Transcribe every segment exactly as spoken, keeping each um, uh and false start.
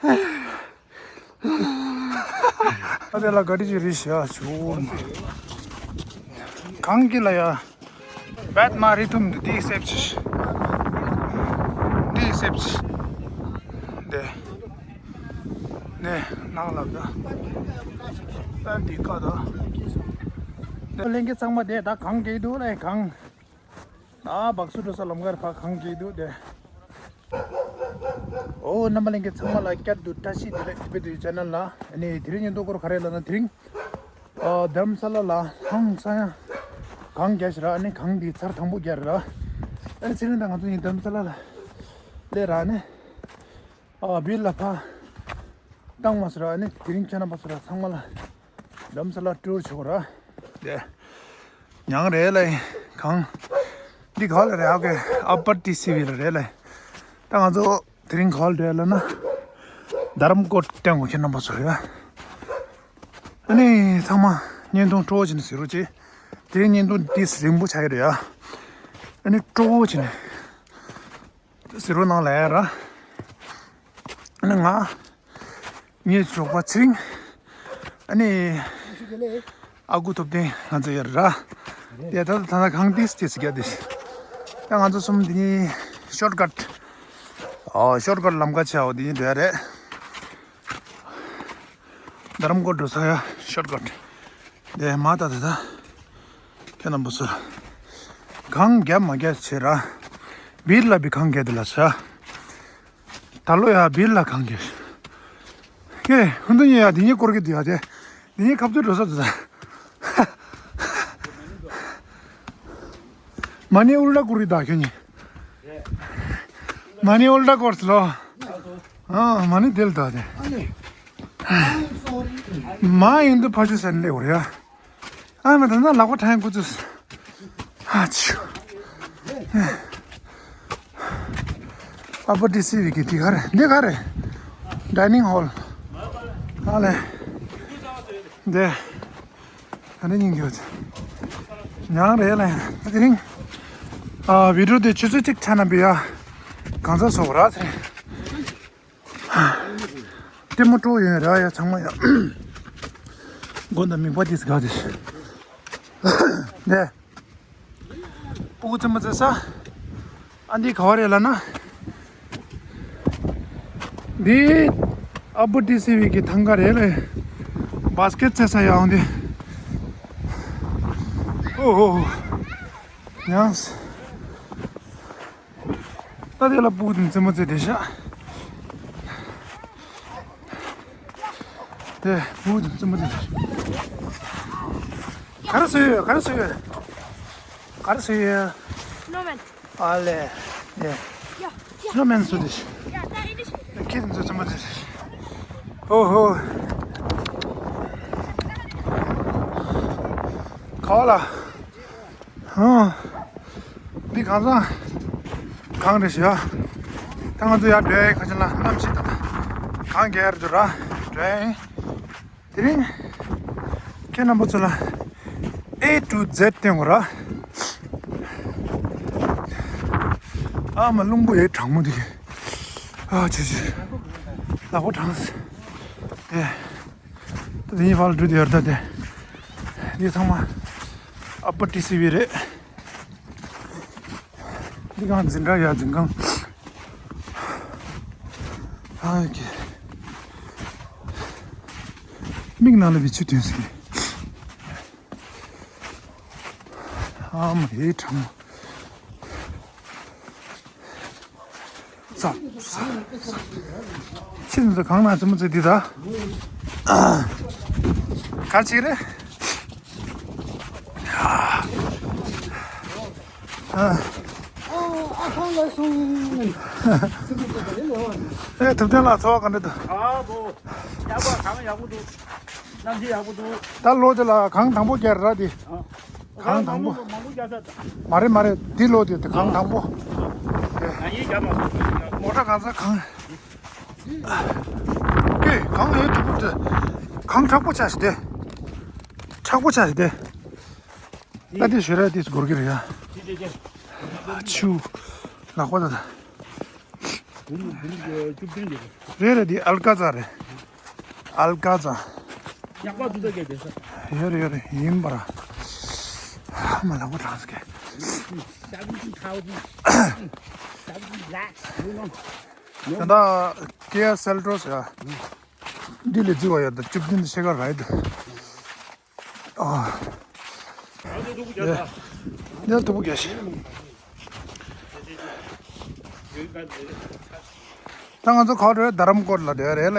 ཨ་དེ་ལ་ག་དེ་ཅིག་རེད་ཤག་ཞུ། གངས་ཀྱི་ལ་ཡ། བད་མ་རི་ཐུམ་འདི་འདིའི་གསེབ་ཅིག་འདིའི་གསེབ་ཅིག་འདི། ནས་ནང་ལ་ད། ཨ་འདི་ཀ་ད། ལྷན་རྒྱས་ཚང་མ་དེ་ད་གངས་སྐྱེས་འདུག་ལས་གངས། ཨ་སྦག་སུ་འགྲོ་ས་ལམ་ཁར་ཕར་གངས་སྐྱེས་འདུག་དེ། ཨོ་རྣམ་པ་ལྷན་རྒྱས་ཚང་མ་ལ་བསྐྱར་དུ་བཀྲ་ཤིས་བདེ་ལེགས། དེ་བོད་དུ་ཡི་ཆེ་ནལ་ལ་ཨ་ནི་དེ་རིང་ཉིན་ཐོ་སྐོར་ག་རེ་ལབ་ན། དེ་རིང་ཨ་རྡ་རམ་ས་ལ་ལ་ཧང་སང་ཡ་གངས་རྒྱག་ཞིག་ར། ཨ་ནི་གངས་འདི་ཚར་དང་པོ་རྒྱག་ར། ཨ་ནི་ཚེ་རིང་དང་ང་ཚོ་ཡིན་རྡ་རམ་ས་ལ་ལ་སླེབས་ར། ཨ་ནི་ཨ་བིར་ལ་ཕ་བཏང་མ་སོ་ར། ཨ་ནི་དེ་རིང་ཁྱེད་རྣམ་པ་ཚོ་ར་ཚང་མ་ལ་རྡ་རམ་ས་ལ་ཊུར་བྱེད་དགོས་ར། དེ་མྱང་རེད་ལ་གངས། འདི་ག་ལ་རེད། ཨ་ཀེ་ཨ་པར་ཏི་སི་བི་ལ་རེད་ལ། ད་ང་ཚོ་དེ་རིང་ག་ལ་རེད་ལ་ན་རྡ་རམ་ཀོཊ་སྟེང་གོ་ཁྱེད་རྣམ་པ་ཚོ་ཡ། ཨ་ནི་ཚང་མ་བརྙན་ཐུང་སྤྲོ་བོ་བྱས་ནས་གཟིགས་རོགས་བྱེད། དེ་རིང་བརྙན་ཐུང་འདི་རིང་པོ་ཆགས་ཀྱི་རེད་ཡ། ཨ་ནི་སྤྲོ་བོ་བྱས་ནས་གཟིགས་རོགས་གནང་ལ་ཡ་ར། ཨ་ནི་ང་ངའི་ཞོགས་པ་ཚེ་རིང་། ཨ་ནི་ཨ་ཁུ་ཐུབ་བསྟན་ང་ཚོ་ཡོད་ར། དེ་ད་ད་ད་གང་ཏིས་ཏིས་རྒྱ་དེ། ད་ང་ཚོ་གསུམ་འདི་ནི་ཤོར་ཀཊ། ཨོ་ཤོར་ཀཊ་ལམ་ཁ་ཆེ་བ་འདི་ནི་འདྲ་རེད། རྡ་རམ་ཀོཊ་འགྲོ་ས་ཡ་ཤོར་ཀཊ། དེ་མ་ད་ད་ད། ཁྱེད་རྣམ་པ་ཚོ། གངས་རྒྱབ་མ་རྒྱབ་བྱེད་ར། བིར་ལ་བི་གངས་རྒྱབ་དེ་ལ་ཆ། ད་ལོ་ཡ་བིར་ལ་གངས་རྒྱབ། ཀེ་ཧུན་དུ་ཉེ་ཡ་འདི་ཉེ་སྐོར་གི་འདུག་ཡ་དེ། འདི་ཉེ་ཁབ་ཏུ་འགྲོ་ས་འདུག་ད། མ་ནི་ཨུལ་ཏྲ་ཀུར་གི་ད་ཁྱོད་ཉེ། མ་ནི་ཨུལ་ཏྲ་ཀོར་སི་ལོ། ཨ་མ་ནི་དེལ་ད་དེ། མ་ཡིན་དུ་ཕ་ཆུ་སན་ལེ་འུར་ཡ། ཨ་མ་ད་ན་ལག་པ་ཐང་ཀུ་ཙུ། ཨ་ཆུ། ཨ་པར་ཏི་སི་བི་གི་འདི་ག་རེ་འདི་ག་རེ། ཌའི་ནིང་ཧོལ། ཨ་ལེ། འདི། ཨ་ནི་སྙིང་རྗེ་པོ་ཅིག་མྱང་རེད་ལ་ཡིན་ན་དེ་རིང་། ཨ་བི་ཌིའོ་དེ་ཆུ་ཚོད་གཅིག་ཆ་ན་བི་ཡ། གང་ཟག་སོགས་ར་ཚེ་རིང་། ལྟད་མོ་སྤྲོ་ཡོང་ར་ཡ་ཚང་མ་ཡ། མགོ་འདི་མིག་པ་དེ་སི་ག་དེ། ནས། སྤུ་གུ་རྩེད་མོ་རྩེ་ས། ཨ་འདི་ག་བ་རེད་ལབ་ན། འདི་ཨ་པར་ཏི་སི་བི་གི་ཐང་ག་རེད་ལ། བཱ་སི་ཀེཊ་རྩེ་ས་ཡ་འོང་འདི། ཨོ་ཧོ་ཧོ། ཡང་། ད་དེ་ལ་སྤུ་གུ་དང་རྩེད་མོ་རྩེ་བསྡད་ཤག་དེ་སྤུ་གུ་དང་རྩེད་མོ་རྩེ་བསྡད་ཤག་ག་རེ་བཟོས་ཡོད། ག་རེ་བཟོས་ཡོད། ག་རེ་བཟོས་ཡོད། སྣོ་མན། ཨ་ལེ། ཡ། ཡ། སྣོ་མན་བཟོས་བསྡད་ཤག་ཡ་ད་ཨེ་འདྲ་ཞིག་ཁྱེད་ཚོ་རྩེད་མོ་རྩེ་བསྡད་ཤག་ཨོ་ཧོ། ག་བ་ལ། ཧང་། འདི་གང་ཚང་། གང་རེད་ཤག་ད་ང་ཚོ་ཡར་འགྲོ་ཡ་ཁ་ཆེ་ལ་གནམ་གཤིས་ད་ད། གངས་རྒྱག་ཡར་འགྲོ་ར། འགྲོ་ཡ་ཡིན། དེ་རིང་། ཁྱེད་རྣམ་པ་ཚོ་ལ། A to Z སྟོན་དགོས་ར། ཨ་མ་རླུང་བུ་ཡེ་གྲང་མོ་འདི། ཨ་ཆུ་ཆུ། ལག་པ་གྲང་སི། ཨེ། ད་དེ་ཉིད་ཕར་ལ་འགྲོ་དེ་ཡོད་ད་དེ། འདི་ཚང་མ་ཨ་པར་ཏི་སི་བི་རེད། འདི་གང་འཛིན་གྲྭ་ཡ་འཛིན་ཁང་། ཨ་ཀེ། མིག་ནང་ལ་བི་ཆུ་ཐོན་སི། ཨ་མ་ཧེ་ཁྲང་། ཙག་ཙག་ཁྱེད་ཚོ་གང་ན་ཙི་མོ་ཙི་འདི་ད། ག་ཅིག་རེད། ཨ། ཨ་ཁང་ལ་སོང་། ཨེ་ཐུབ་བསྟན་ལགས་ཚོར་བ་ག་འདྲ་འདུག་ཨ་བོ། ཡག་པ་གང་ཡག་པོ་འདུག་གནམ་གཤིས་ཡག་པོ་འདུག་ད་ལོ་དེ་ལ་གང་དང་པོ་རྒྱག་ར་དེ། ཨ། གང་དང་པོ། མང་པོ་རྒྱག་ས་དང་། མ་རེད་མ་རེད། འདི་ལོ་དེ་དེ་གང་དང་པོ། ང་ཡིས་རྒྱག་མ་སོང་། མོ་ཊ་གང་ས་གང་། ཀེ་གང་ཡོད་དུ་པོ་དེ། གང་དྲག་པོ་ཆགས་ཤི་དེ། དྲག་པོ་ཆགས་ཤི་དེ། ད་དེ་ཞོ་ར་དེ་སྒོར་གི་རེད་ཡ། ཆུ། ལག་པ་ད་ད། བུ་མོ་བུ་མོ་བཅུ་བདུན་རེད། རེད་རེད། འདི་ཨལ་ཀ་ཛ་རེད། ཨལ་ཀ་ཛ། ཡག་པ་འདུག་ད་གས་དེ་ས། ཡོད་རེད་ཡོད་རེད། ཡིན་པ་ར། ཧ་མ་ལག་པ་གྲངས་སུ་གས། Seventeen thousand. Seventeen lakhs, you know. ད་ལྟ་ཀེ་ཨར་སེལ་ཊོ་ཟེར་ཡ། འདི་ལས་རྫི་བ་ཡོད་ད། བཅུ་བདུན་དེ་ཤེས་ག་ར་ཡོད་ད། ཨ། འདི་ཐུག་པོ་རྒྱག་ད། འདི་ཐུག་པོ་རྒྱག་ཤིག། ད་ང་ཚོ་ག་པར་འགྲོ་ཡ། རྡ་རམ་ཀོར་ལ་འགྲོ་ཡ་རེད་ལ།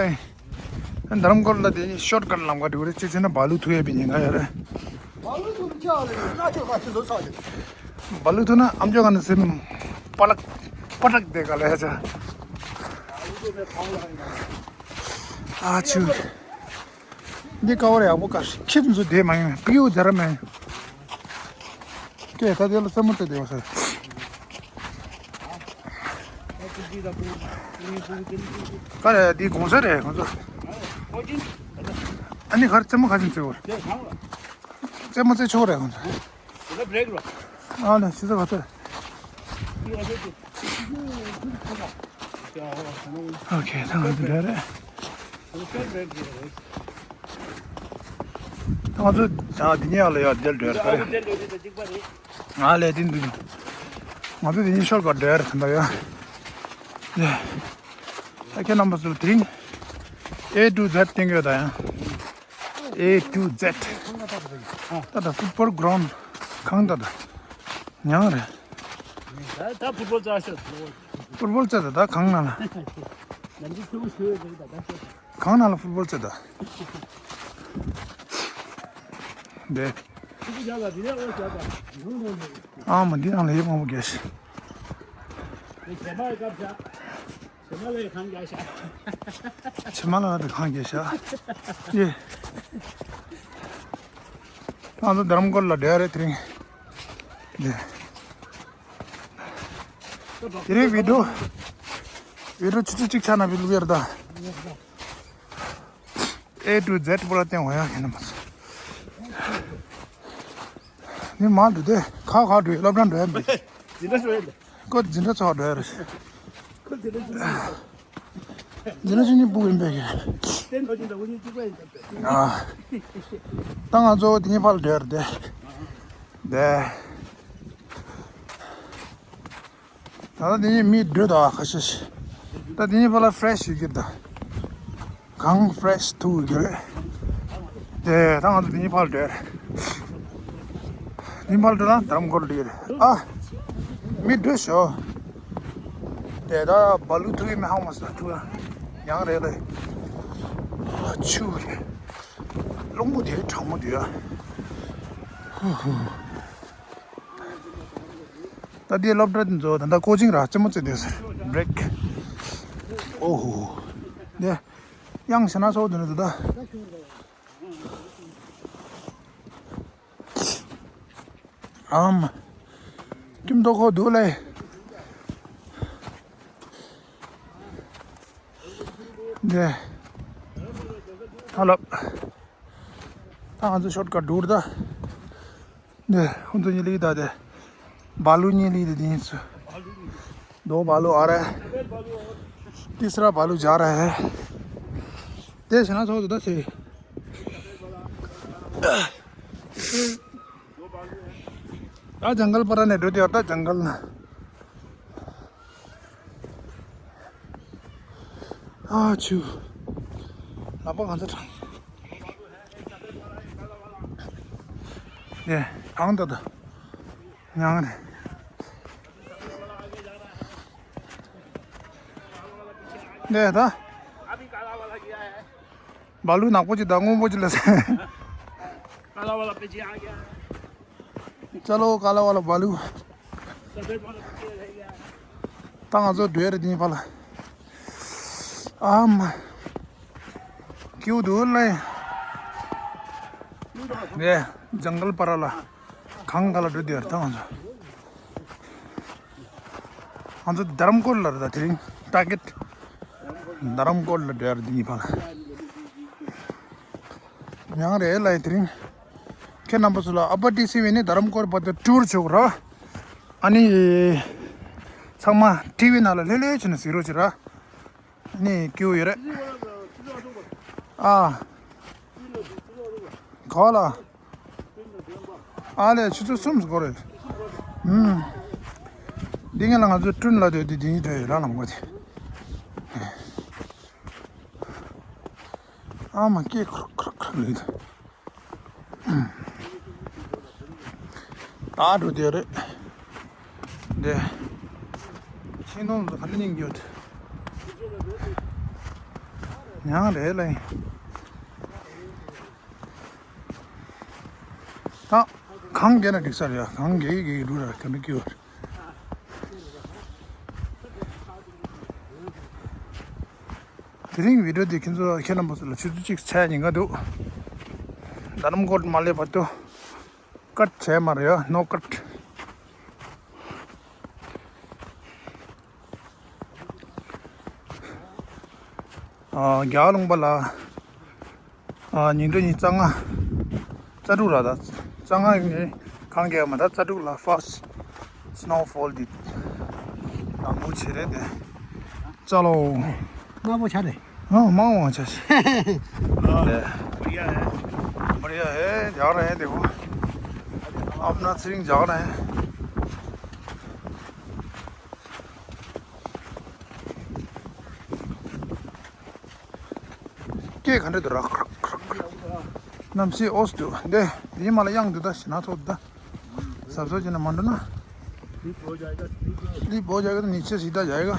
རྡ་རམ་ཀོར་ལ་དེ་ནི་ཤོར་ཀཊ་ལམ་ཁ་འགྲོ་གི་རེད། གཅིག་བྱས་ན་བ་ལུ་ཐུག་ཡ་པའི་ཉེན་ཁ་ཡོད་རེད། བ་ལུ་ཐུག་ཆ་རེད། ན་ཆོ་ཁ་ཆེ་ཚོ་ཆ་རེད། བ་ལུ་ཐུག་ན་ཨམ་ཅོག་ག་ནས་སེམས་པ་ལག་པ་ཏག་དེ་ག་ལ་ཡ་ཆ། ཨ་ཆུ། འདི་ཀ་བར་ཡག་པོ་དཀར་ཁྱི་ཚོ་བསྡད་མ་ཡོང་། པིའུ་དེ་ར་མ་ཡོང་། སྐད་ད་དེ་ལ་རྩེད་མོ་རྩེ་བསྡད་པ་ཟེར། ཀ་རེ་འདི་གོང་ས་རེད་ཁོང་ཚོ། ཨ་ནི་གར་རྩེད་མོ་ག་ཚོད་རྩེ་བར། རྩེད་མོ་རྩེ་ཆོག་རེད་ཁོང་ཚོ། ཨ་ལེ་ཕྱི་ཚོ་ག་ཚོད། ཨོ་ཁེ། ད་ང་ཚོ་འགྲོ་རེད། ད་ང་ཚོ་ད་འདི་ཉལ་ལ་ཡ་དེར་འགྲོ་རེད། ང་ལས་དེ་འདུག་ང་ཚོ་འདི་ཉིད་ཤོར་ཀཊ་འགྲོ་རེད། ད་ཡ། ཡ། ད་ཁྱེད་རྣམ་པ་ཚོ་དེ་རིང་A to Z སྟོན་གྱི་ཡོད་ད་ཡ། A to Z། ད་ད་ཕུཊ་བོལ་གྷི་རའུན་ཌི་གང་ད་ད་ཉང་རེད། ད་ཕུཊ་བོལ་རྩེ་ཤོག་ཕུཊ་བོལ་རྩེ་ད་ད་གང་ན་ལ། ནམ་རྒྱུན་ཕྲུ་གུ་ཞུ་ཡོད་ད་ད་ཤོག་གང་ན་ལ་ཕུཊ་བོལ་རྩེ་ད། འདི། ཕྲུ་གུ་རྒྱག་ལ་དེ་ནས་ཨོ་རྒྱག་ད། ཨ་མ་འདི་རང་ལ་ཡེ་མང་པོ་རྒྱག་ཤི། དེ་ཞེ་མ་ཡི་སྐབས་བཞག་ཕྱི་མ་ལ་ཡི་གང་རྒྱག་ཤག་ཕྱི་མ་ལ་དེ་གང་རྒྱག་ཤག་ཡེ། ང་ཚོ་རྡ་རམ་ཀོར་ལ་འགྲོ་ཡ་རེད་དེ་རིང་། ཡེ། དེ་རིང་བི་ཌིའོ། བི་ཌིའོ་ཆུ་ཚོད་གཅིག་ཆགས་ན་བི་ལུག་ཡར་ད། A to Z པོ་ལ་བསྟན་འོང་ཡ་ཁྱེད་རྣམ་པ་ཚོ། ནི་མང་འདུག་སྟེ། ཁ་ཁ་འགྲོ་ཡ་སློབ་གྲྭ་འགྲོ་ཡ་མི་འདུག་འཛིན་གྲྭ་ཚོ་ཡ་ལ། ཁོ་འཛིན་གྲྭ་ཚོ་འགྲོ་ཡ་རེད། ཁོ་འཛིན་གྲྭ་ཚོ་ཡ། འཛིན་གྲྭ་ཆུང་ཆུང་སྤུ་གུ་ཡིན་པས་ཀྱི། བསྟན་འགྲོ་ཆུང་འདྲ་བོ་ཉིད་གཅིག་པ་ཡིན་ཙང་། ཨ། ད་ང་ཚོ་དེ་ཉིད་ཕར་ལ་འགྲོ་ཡ་རེད་དེ། དེ། ད་ལྟ་འདི་ནས་མི་འགྲོ་ད་ཁ་ཤས་ཤིག་ད་འདི་ནས་ཕར་ལ་ཕེ་རེ་ཤི་ཡོད་ཀྱི་རེད་ད། གངས་ཕེ་རེ་ཤི་ཐུག་ཡོད་ཀྱི་རེད། དེ་ད་ང་ཚོ་འདི་ནས་ཕར་ལ་འགྲོ་ཡ་རེད། འདི་ཕར་ལ་འགྲོ་ན་རྡ་རམ་ཀོར་འགྲོ་ཡ་རེད། ཨ། མི་འགྲོ་ཤོག་དེ་ད་བ་ལུ་ཐུག་གི་མི་ཧ་མ་སོང་ཐུག་ཡང་རེད་ལེ། ཨ་ཆུ་རེད། གླང་པོ་དེ་གྲང་མོ་འདུག་ཡ། ཧུ་ཧུ། ད་ལྟའི་སློབ་གྲྭ་འདི་ཚོ་ད་ལྟ་ཀོ་ཆིང་ར་རྩེད་མོ་རྩེ་དུས་སུ་བྷི་རེག་ཨོ་ཧོ། འདི་དབྱངས་ཞེ་ན་ཚོགས་འདུག་ན་འདུག་ད། ཨམ། ཀིམ་ཏོ་ཁོ་འདུག་ལེ། འདི། ཧ་ལབ། ད་ང་ཚོ་ཤོར་ཀཊ་འགྲོ་ད། འདི་ཁོང་ཚོ་གཉིས་ལིག་ད་དེ། བ་ལུ་གཉིས་ལིག་དེ་དེ་ཡིན་ཚུ། दो भालू आ रहा है। तीसरा भालू जा रहा है। དེ་ཞེ་ན་ཚོགས་འདུག་ད་ཟེར། ད་ཇང་གལ་པར་ནས་འགྲོ་དེ་ཡོད་ད་ཇང་གལ་ན། ཨ་ཆུ། ལག་པ་གང་ཚ་དྲང་། ནས་གང་ད་ད། ཉང་རེད། ནས་ད། བ་ལུ་ནག་པོ་ཅིག་དང་སྔོན་པོ་ཅིག་ལ་ཟེར། काला वाला पीछे आ गया है। चलो काला वाला भालू। सफेद वाला पीछे रह गया है। ད་ང་ཚོ་འགྲོ་ཡ་རེད་དེ་ཕར་ལ། ཨ་མ། ཀིའུ་འདུག་ལེ། ནས་ཇང་གལ་པར་ལ། གངས་ཁ་ལ་འགྲོ་དེ་ཡ་རེད་ད་ང་ཚོ། ང་ཚོ་རྡ་རམ་ཀོར་ལ་རེད་ད་དེ་རིང་ཊར་གེཊ། རྡ་རམ་ཀོར་ལ་འགྲོ་ཡ་རེད་དེ་ཕར་ལ། ཡང་རེད་ལ་དེ་རིང་། ཁྱེད་རྣམ་པ་ཚོ་ལ་ཨ་པར་ཊི་སི་བི་ནས་རྡ་རམ་ཀོར་བར་དུ་ཊུར་ཆོག་ར། ཨ་ནི། ཚང་མ་ཊི་བི་ནང་ལ་ལྷོད་ལྷོད་བྱས་ནས་གཟིགས་རོགས་བྱེད་ར། ནས་སྐྱིད་པོ་ཡོད་རེད། ཨ། ག་ལ། ཨ་ལས་ཆུ་ཚོད་གསུམ་འགོར་རེད། ཨུམ། འདི་ངས་ལ་ང་ཚོ་ཀྲུན་ལ་སྡོད་དུས་འདི་ཉིད་འགྲོ་ཡོད་ར་ལམ་གོ་དེ། ཨ་མ་སྐད་ཁྲག་ཁྲག་ཁྲག་ལུས། ད་འགྲོ་དེ་རེད། འདི། ཤིང་སྡོང་ཚོ་ག་འདྲ་སྙིང་རྗེ་ཡོད། མྱང་རེད་ལ་ཡིན། ད། གངས་རྒྱས་ན་འགྲིག་ས་རེད་ཡ། གངས་རྒྱས་རྒྱས་འགྲོ་ར་ག་འདྲ་སྐྱིད་པ་རེད། དེ་རིང་བི་ཌིའོ་འདི་ཁྱེད་ཚོ་ཁྱེད་རྣམ་པ་ཚོ་ལ་ཆུ་ཚོད་གཅིག་ཚད་ཉིན་ག་འདུག་རྡ་རམ་ཀོཊ་མ་སླེབས་བར་དུ་ཀཊ་བྱས་མ་རེད་ཡ། ནོ་ཀཊ། ཨ། རྒྱ་གར་ལུང་པ་ལ། ཨ། ཉིན་གྲངས་ཉི་ཤུ་རྩ་ལྔ། རྩ་དྲུག་ལ་ད། རྩ་ལྔ་ནས་གངས་རྒྱས་མ་ད་རྩ་དྲུག་ལ་ཕར་སི་ཊི་སི་ནོ་ཕོལ་འདི་དང་པོ་བྱེད་རེད་དེ། ཅལོ། དམའ་པོ་ཆགས་རེད། ཨ། དམའ་བ་ཆགས་ཤག་ལས། बढ़िया है। बढ़िया है, जा रहे हैं, देखो। अपना स्विंग जा रहे हैं। སྐད་ག་འདྲ་འདུག་ར། ཁྲག་ཁྲག་ཁྲག་གནམ་གཤིས་ཨོ་སི་འདུག་འདི་འདིའི་མ་ལ་གཡང་འདུག་ད་ཞེ་ན་ཚོགས་འདུག་ད། གཟབ་གཟབ་བྱས་ན་མ་འགྲོ་ན། स्लिप हो जाएगा, स्लिप। स्लिप हो जाएगा तो नीचे सीधा जाएगा।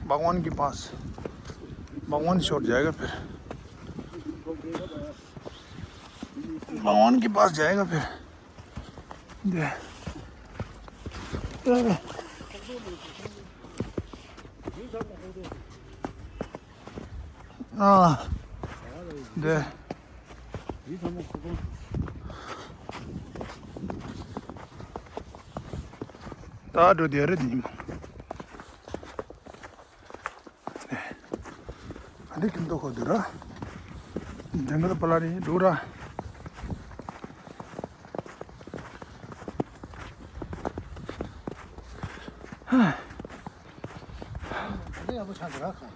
भगवान के पास। भगवान छोड़ जाएगा फिर। भगवान के पास जाएगा फिर। འདི། ཨ། འདི། ད་འགྲོ་དེ་རེད་འདི་ཉིན་མོ། ཨ་ནི་ཁྱིམ་ཐོག་ཁོ་འདུག་ར། ཇང་གལ་པ་ལ་རི་འདུག་ར།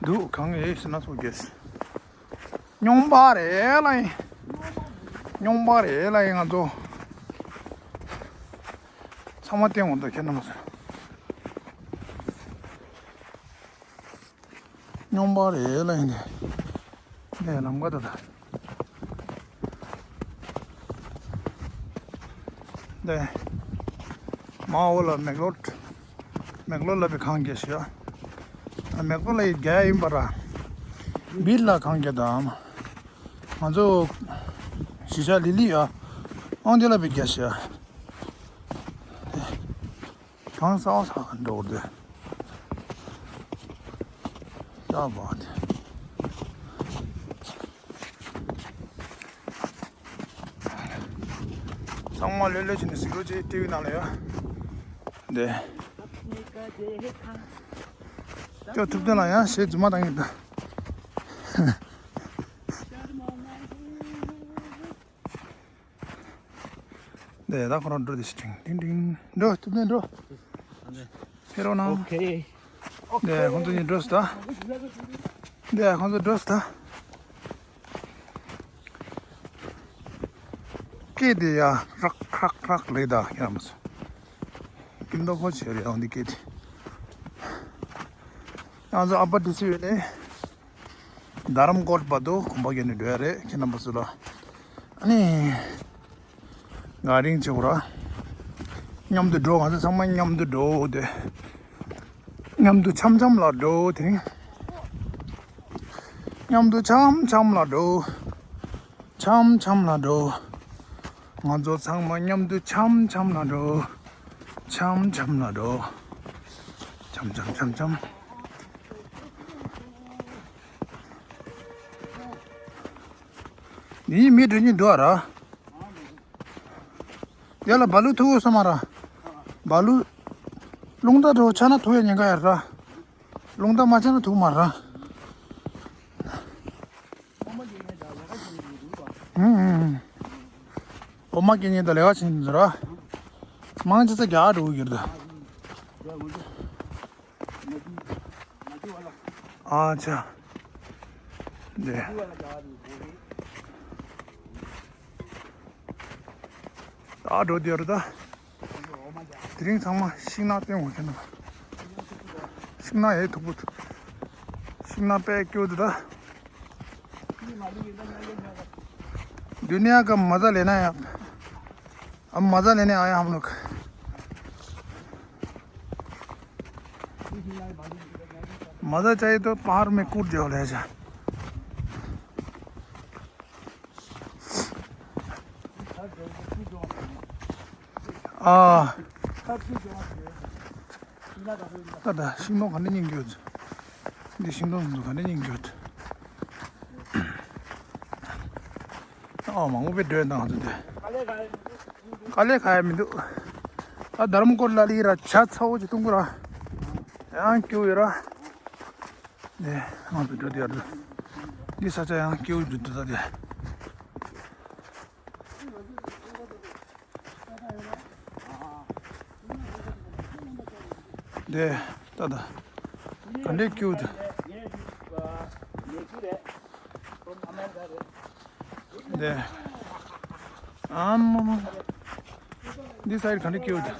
འདུག་གང་ཡིན་ཟེར་ན་ཚོ་རྒྱས། སྨྱོན་པ་རེད་ལ་ཡིན། སྨྱོན་པ་རེད་ལ་ཡིན་ང་ཚོ། ཚང་མ་བསྟན་འོང་ད་ཁྱེད་རྣམ་པ་ཚོ། སྨྱོན་པ་རེད་ལ་ཡིན་ནས། ནས་ལམ་ཀ་ད་ད། ནས། མ་འོ་ལ་མེག་ལོར། མེག་ལོར་ལ་བའི་གངས་རྒྱས་ཤག་མེག་ལོར་ལ་ཡི་རྒྱ་ཡིན་པ་ར། བིར་ལ་གངས་རྒྱས་དང་། ང་ཚོ། གཞིས་ཆགས་ལི་ལི་ཡ། ཨང་དེ་ལ་བའི་རྒྱ་ཤག་གང་ས་བ་ས་ག་འགྲོ་བར་དེ། ཡག་པ་དེ། ཚང་མ་ལྷོད་ལྷོད་བྱས་ནས་གཟིགས་རོགས་བྱེད་ཊི་ཝི་ནང་ལ་ཡ། དེ། ཅོ་ཐུབ་བསྟན་ལ་ཡ་ཞེས་རྫུན་མ་བཏང་གི་འདུག་དེ་ད་ཁོ་རང་འགྲོ་དེ་ཞིག་ཀྲིང་ཀྲིང་ཀྲིང་འགྲོ། ཐུབ་ནས་འགྲོ། ཕེ་རོ་ནང་། ཨོ་ཁེ། དེ་ཁོང་ཚོ་གཉིས་འགྲོ་སི་ད། དེ་ཁོང་ཚོ་འགྲོ་སི་ད། སྐད་དེ་ཡ་རག་རག་རག་ལེ་ད་ཁྱེད་རང་མ་སོ། ཀིམ་དོ་ཁོ་ཆེ་རེད་ཨང་དེ་སྐད་དེ། ང་ཚོ་ཨ་པར་ཌི་སི་ཝེ་ནས། རྡ་རམ་ཀོཊ་བར་དུ་གོམ་པ་བརྒྱབ་ནས་འགྲོ་ཡ་རེད་ཁྱེད་རྣམ་པ་ཚོ་ལ། ཨ་ནི། ང་རིང་ཆེ་བོ་ར། མཉམ་དུ་འགྲོ། ང་ཚོ་ཚང་མ་མཉམ་དུ་འགྲོ་དེ། མཉམ་དུ་འཆམ་འཆམ་ལ་འགྲོ་དེ་རིང་། མཉམ་དུ་འཆམ་འཆམ་ལ་འགྲོ། འཆམ་འཆམ་ལ་འགྲོ། ང་ཚོ་ཚང་མ་མཉམ་དུ་འཆམ་འཆམ་ལ་འགྲོ། འཆམ་འཆམ་ལ་འགྲོ། འཆམ་འཆམ་འཆམ་འཆམ། འདི་མི་འགྲོ་ཉིན་འགྲོ་ར། དེ་ལ་བ་ལུ་ཐུག་ས་མ་ར། བ་ལུ། རླུང་རྟ་འགྲོ་ཆ་ན་ཐུག་ཡ་ཉེན་ཁ་ཡ་ར། རླུང་རྟ་མ་ཆ་ན་ཐུག་མ་ར། ཨུམ་ཨུམ། འོ་མ་སྐྱེ་ཉེན་ད་ལས་ཀ་བྱེད་འདི་ར། མང་ཆེ་ས་རྒྱ་འགྲོ་གི་རེད་ད། ཨ་ ཨ་ཅག་འདི། ད་འགྲོ་དེ་རེད་ད། དེ་རིང་ཚང་མ་ཤིང་ནགས་སྟོན་དགོས་ཀྱི་འདུག་ཤིང་ནགས་ཡེ་ཐུག་པོ་འདུག་ཤིང་ནགས་དཔེ་སྐྱིད་འདུག་ད། दुनिया का मज़ा लेना है आप। अब मज़ा लेने आए हम लोग। मज़ा चाहिए तो पहाड़ में कूद जाओ ले जा। ཨ། ད་ད་ཤིང་སྡོང་ག་འདྲ་རྙིང་རྒྱུ། འདི་ཤིང་སྡོང་འདུག་ག་འདྲ་རྙིང་རྒྱུ། ཨོ་མང་པོ་པའི་འགྲོས་དང་ང་ཚོ་འདི། དཀའ་ལས་ཁག་ཡ་མི་འདུག་ད་རྡ་རམ་སྐོར་ལ་ལི་ར་ཇ་ཚ་བོ་ཅིག་བཏུང་གི་ར། ཡང་སྐྱིད་ཡོད་ར། འདི་ང་ཚོ་འགྲོ་དེ་ཡར་འགྲོ། འདི་ས་ཆ་ཡང་སྐྱིད་པོ་འདུག་འདུག་ད་དེ། འདི་ད་ད། ག་འདྲའི་སྐྱིད་པོ་འདུག་འདི། ཨ་མ་མ། འདི་སའིཌ་ག་འདྲའི་སྐྱིད་པོ་འདུག་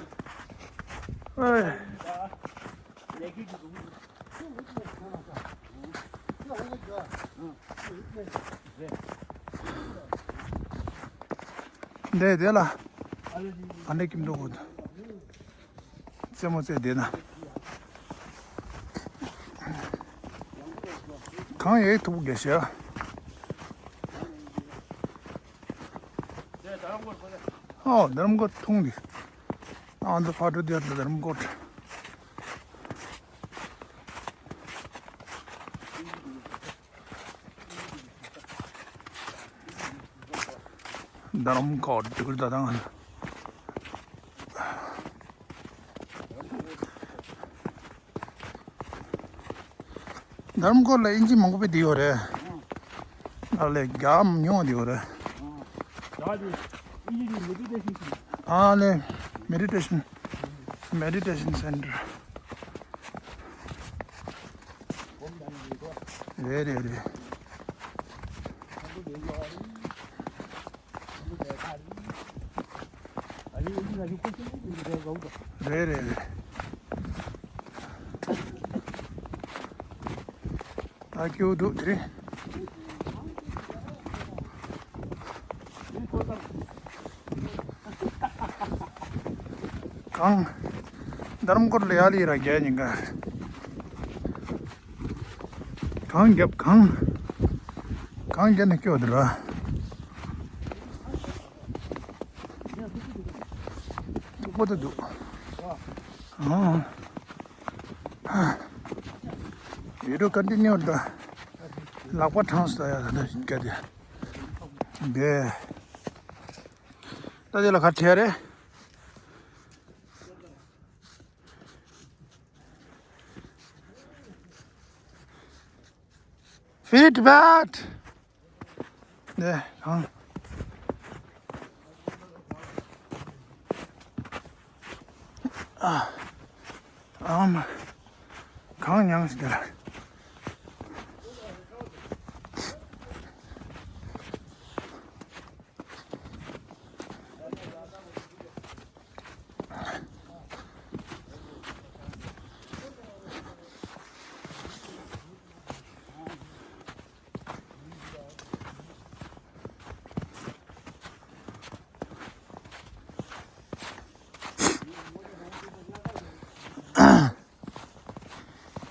ཨེ། འདི་དེ་ལ་ག་འདྲའི་སྐྱིད་པོ་འདུག་རྩེད་མོ་རྩེ་བསྡད་ན། གངས་ཡག་ཐུག་གེ་ཤ། ཨོ་རྡ་རམ་སྐོར་ཐུང་འདི། ཨ་འདི་ཕ་གྲུ་དེར་རྡ་རམ་སྐོར། རྡ་རམ་སྐོར་འགྲིག་གི་རེད་ད་ང་། རྡ་རམ་སྐོར་ལ་ཨིན་ཇི་མང་པོ་པའི་བསྡད་ཡོད་རེད། ཨ་ལས་རྒྱ་མི་ཉུང་བ་བསྡད་ཡོད་རེད། ཨ་ལས་མེ་ཌི་ཊེ་ཤན། མེ་ཌི་ཊེ་ཤན་སེན་ཊར། རེད་རེད་རེད། རེད་རེད་རེད། ད་སྐྱིད་པོ་འདུག་དེ་རིང་། གངས། རྡ་རམ་སྐོར་ལ་ཡར་ལ་ཡར་རྒྱག་ཉིན་ག་གངས་རྒྱབ་གངས། གངས་རྒྱབ་ནས་སྐྱོ་འདུག་ར། སྐྱིད་པོ་འདུག་ཨང་། ཡོད་འགྲོ་ཀོན་ཊི་ནིའུ་ད། ལག་པ་གྲངས་སུ་ཡ་ད་ནི་སྐད་དེ། འདི། ད་དེ་ལ་ག་བྱས་རེད། ཕིཊ་བྷེཊ། འདི་གང་། ཨ། ཨམ། གང་མྱངས་ཤིག་དེ་ལ།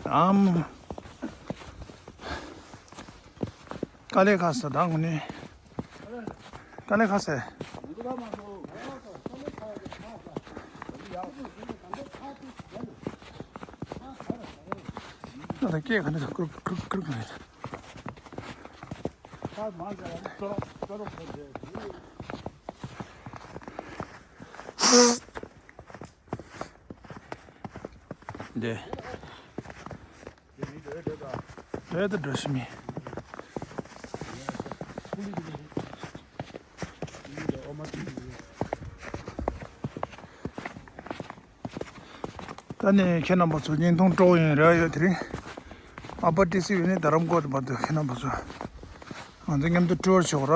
ཨམ། དཀའ་ལས་ཁག་ས་དང་ནི། དཀའ་ལས་ཁག་ས། ད་ལྟ་སྐད་ག་ནས་ཀྲུག་ཀྲུག་ཀྲུག་ཀྲུག་ནས། འདི། རེད་ད་འགྲོ་ཤི་མི། ད་ནི་ཁྱེད་རྣམ་པ་ཚོ་བརྙན་ཐུང་སྤྲོ་བོ་ཡིན་རེ་བ་ཡོད། དེ་རིང་ ཨ་པར་ཊི་སི་ཝི་ནས་རྡ་རམ་ཀོར་བར་དུ་ཁྱེད་རྣམ་པ་ཚོ་ང་ཚོ་མཉམ་དུ་ཊུར་ཞུ་ར།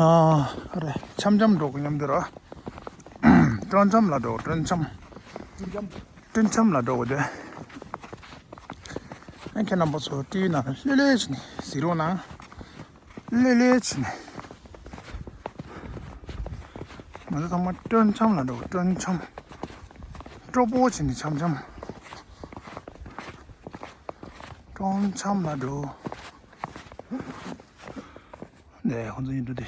ཨ་རེ་འཆམ་འཆམ་འགྲོ་གི་མཉམ་དུ་ར། སྤྲོ་འཆམ་ལ་འགྲོ། སྤྲོ་འཆམ། སྤྲོ་འཆམ་ལ་འགྲོ་དགོས་དེ། ཨ་ཁྱེད་རྣམ་པ་ཚོ་ཊི་ཝི་ནང་ལྷོད་ལྷོད་བྱས་ནས་གཟིགས་རོགས་གནང་། ལྷོད་ལྷོད་བྱས་ནས། ང་ཚོ་ཚང་མ་སྤྲོ་འཆམ་ལ་འགྲོ། སྤྲོ་འཆམ། སྤྲོ་པོ་བྱས་ནས་འཆམ་འཆམ། སྤྲོ་འཆམ་ལ་འགྲོ། ནས་ཁོང་ཚོ་ཡིན་འགྲོ་དེ།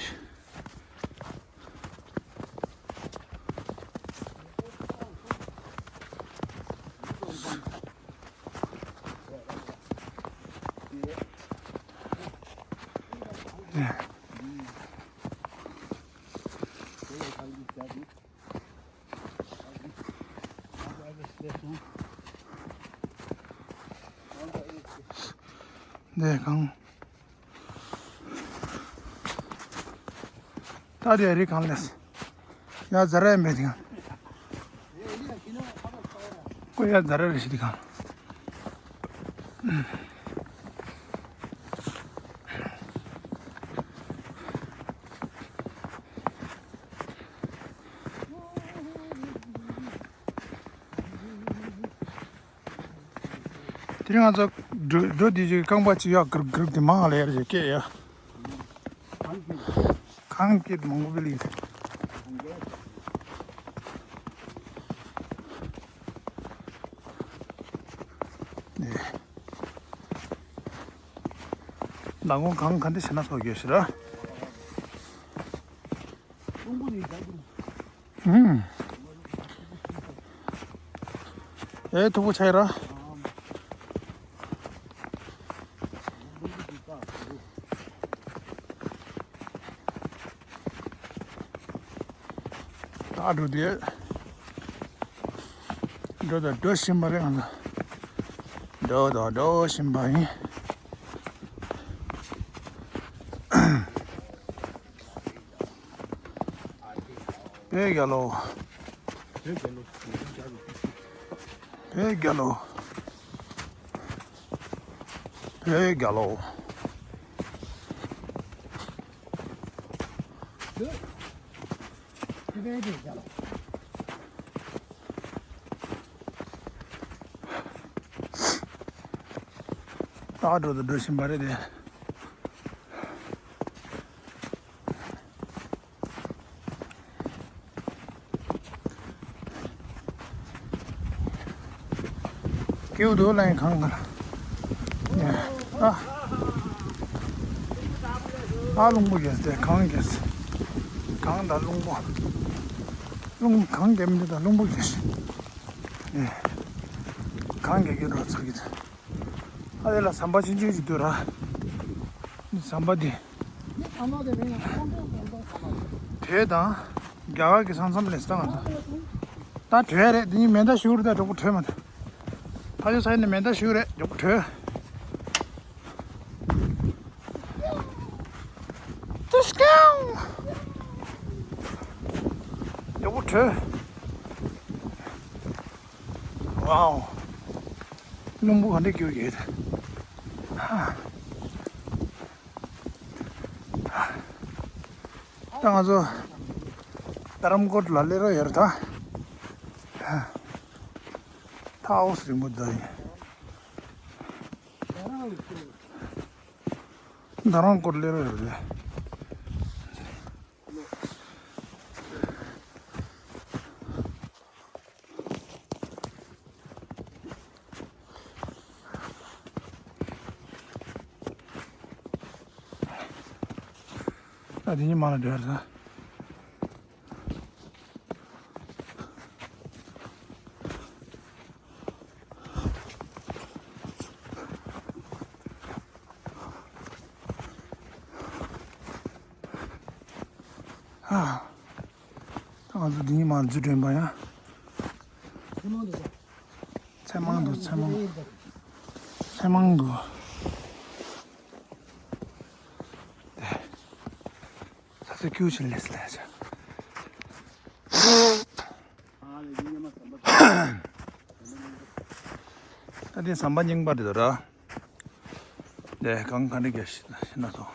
འདི་གང་། ད་དེ་རི་གང་ལས། ཡ་ཛ་ར་མེད་དེ་གང་། ཀོ་ཡ་ཛ་ར་རི་ཤི་དེ་གང་། དེ་རིང་ང་ཚོ་འགྲོ་འགྲོ་དེ་ཅིག་རྐང་པ་ཅིག་ཡག་གིར་གིར་དེ་མང་ལ་ཡར་ཅིག་སྐད་ཡ། གངས་སྐད་མང་པོ་བེ་ལི། ནས། མདང་དགོང་གངས་ག་འདྲ་བྱས་ན་ཐོག་རྒྱུ་ཞིག་ར། ཨེ་ཐུག་པོ་ཆགས་ར། ད་འགྲོ་དེ། འགྲོ་དང་འགྲོ་བཞིན་པ་རེད་ང་ཚོ། འགྲོ་དང་འགྲོ་བཞིན་པ་ཡིན། བོད་རྒྱལ་ལོ། བོད་རྒྱལ་ལོ། བོད་རྒྱལ་ལོ། བོད་རྒྱལ་ལོ། ད་འགྲོ་དང་འགྲོ་བཞིན་པ་རེད་དེ། ཀེའུ་དུ་ལ་ཡང་གང་ག་ལ། ཨ། ཨ་རླུང་པོ་རྒྱས་ཏེ་གངས་རྒྱས། གངས་དང་རླུང་པོ། རླུང་གངས་རྒྱས་མི་འདུག་ད་རླུང་པོ་རྒྱས། གངས་རྒྱས་ཀྱི་འགྲོ་ཚར་གི་འདུག་ཨ་དེ་ལ་ཟམ་པ་ཆུང་ཆུང་ཞིག་འདུག་ར། ཟམ་པ་འདི། བོད་དང་རྒྱ་གར་གྱི་ས་མཚམས་ལས་སྟངས་ང་ཚོ། ད་བྲོས་རེད། འདི་ནི་མེ་མདའ་ཞུ་རེད། ད་མགྱོགས་པོ་བྲོས་མ་ཐུབ། ཕ་ཡུལ་ས་ཡིན་ནི་མེ་མདའ་ཞུ་རེད། མགྱོགས་པོ་བྲོས། ཏུ་སྐྱོང་། མགྱོགས་པོ་བྲོས། ཝའོ། རླུང་བུ་ག་འདྲ་རྒྱུག་ཡོད། ད་ང་ཚོ་རྡ་རམ་ཀོར་ལ་སླེབས་རོགས་ཡོད་རེད་ད། ཐའོ་སི་རིང་པོ་ད་ཡིན། རྡ་རམ་ཀོར་སླེབས་རོགས་ཡོད་རེད། ད་དེ་ཉིད་མ་ལ་འདྲ་རེད། ཨ། ད་ང་ཚོ་འདི་ཉིད་མར་འཛུལ་དྲན་པ་ཡང་། ཚེ་མང་འདུག་ཚེ་མང་། ཚེ་མང་འདུག་ས་ས་ཁྱུ་ཆེན་ལས་ལས་ཆ། ད་ འདི་ཟམ་པ་རྙིང་པ་རེད་འདུག་ར། འདི་གངས་ག་འདྲ་རྒྱག་ཤི་ཤི་ན་སོང་།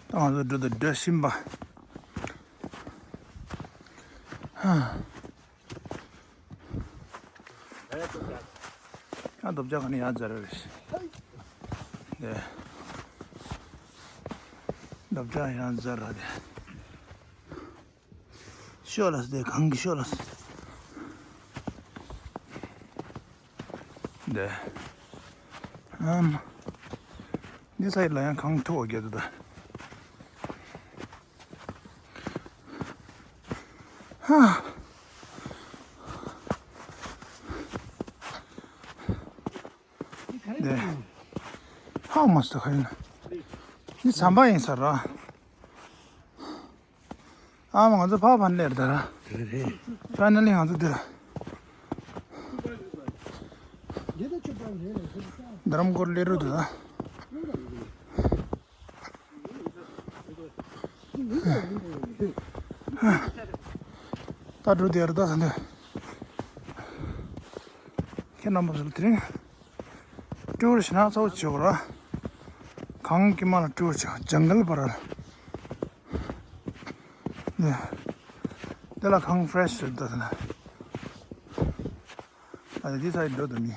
ད་ང་ཚོ་འགྲོ་དང་འགྲོ་བཞིན་པ། ཧ། ཨ་རྡོ་བཅག་ག་ནས་ཡར་འཛར་རེད། འདི། རྡོ་བཅག་ཡར་འཛར་ར་འདི། ཤོག་ལ་སྟེ་གང་གི་ཤོག་ལ་སྟེ། འདི། ཨམ། འདི་སའི་ལ་ཡང་གང་ཐུག་བ་རྒྱ་དུ་ད། ཧ། འདི། ཧ་མ་སྟེ་ཁ་ཡིན། འདི་ཟམ་པ་ཡིན་ས་ར། ཨ་མ་ང་ཚོ་ཕ་ཕ་ནས་ལེར་དར། ཕ་ནས་ལེ་ང་ཚོ་དེར། དྷ་རམ་ཀོར་ལེ་རུ་དུ། ད་འགྲོ་དེར་ད་ས་འདི། ཁྱེད་རྣམ་པ་ཚོ་དེ་རིང་། ཊུར་ཞིག་ན་ཚོགས་ཆོག་ར། གངས་ཀྱི་མ་ལ་ཊུར་ཆོག་ཇང་གལ་བར་ལ། ནས། དེ་ལ་གངས་ཕྲེ་ཤི་རེད་ད་ཟེར་ན། ཨ་ནི་འདི་ཚ་ཡི་འགྲོ་དུ་མི།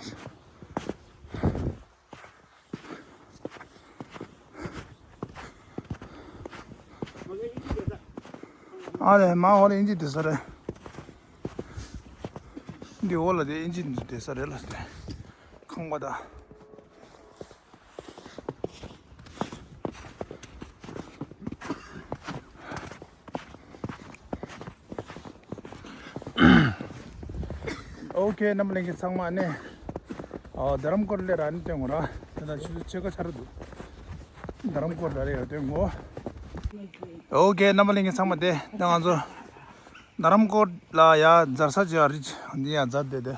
ཨ་ལེ་མ་འོ་ལེ་ཨིན་ཇི་དེ་ས་རེད། འདི་འོ་ལ་དེ་ཨིན་ཇི་དེ་ས་རེད་ལ་སྟེ། ཁང་པ་ད། ཨོ་ཁེ། རྣམ་པ་ལྷན་རྒྱས་ཚང་མ་ནས། ཨ། དྷ་རམ་ཀོར་ལ་ར་ནི་སྟོན་གོ་ར། དེ་དང་ཆུ་ཚོད་ཕྱེད་ཀ་ཆ་ར་འདུག་དྷ་རམ་ཀོར་ལ་རེ་ཡོད་སྟོན་གོ། ཨོ་ཁེ། རྣམ་པ་ལྷན་རྒྱས་ཚང་མ་དེ་ད་ང་ཚོ་དྷ་རམ་ཀོར་ལ་ཡ་འཛར་ས་ཅིག་ཡ་རིག་འདི་ཡ་འཛར་བསྡད་དེ།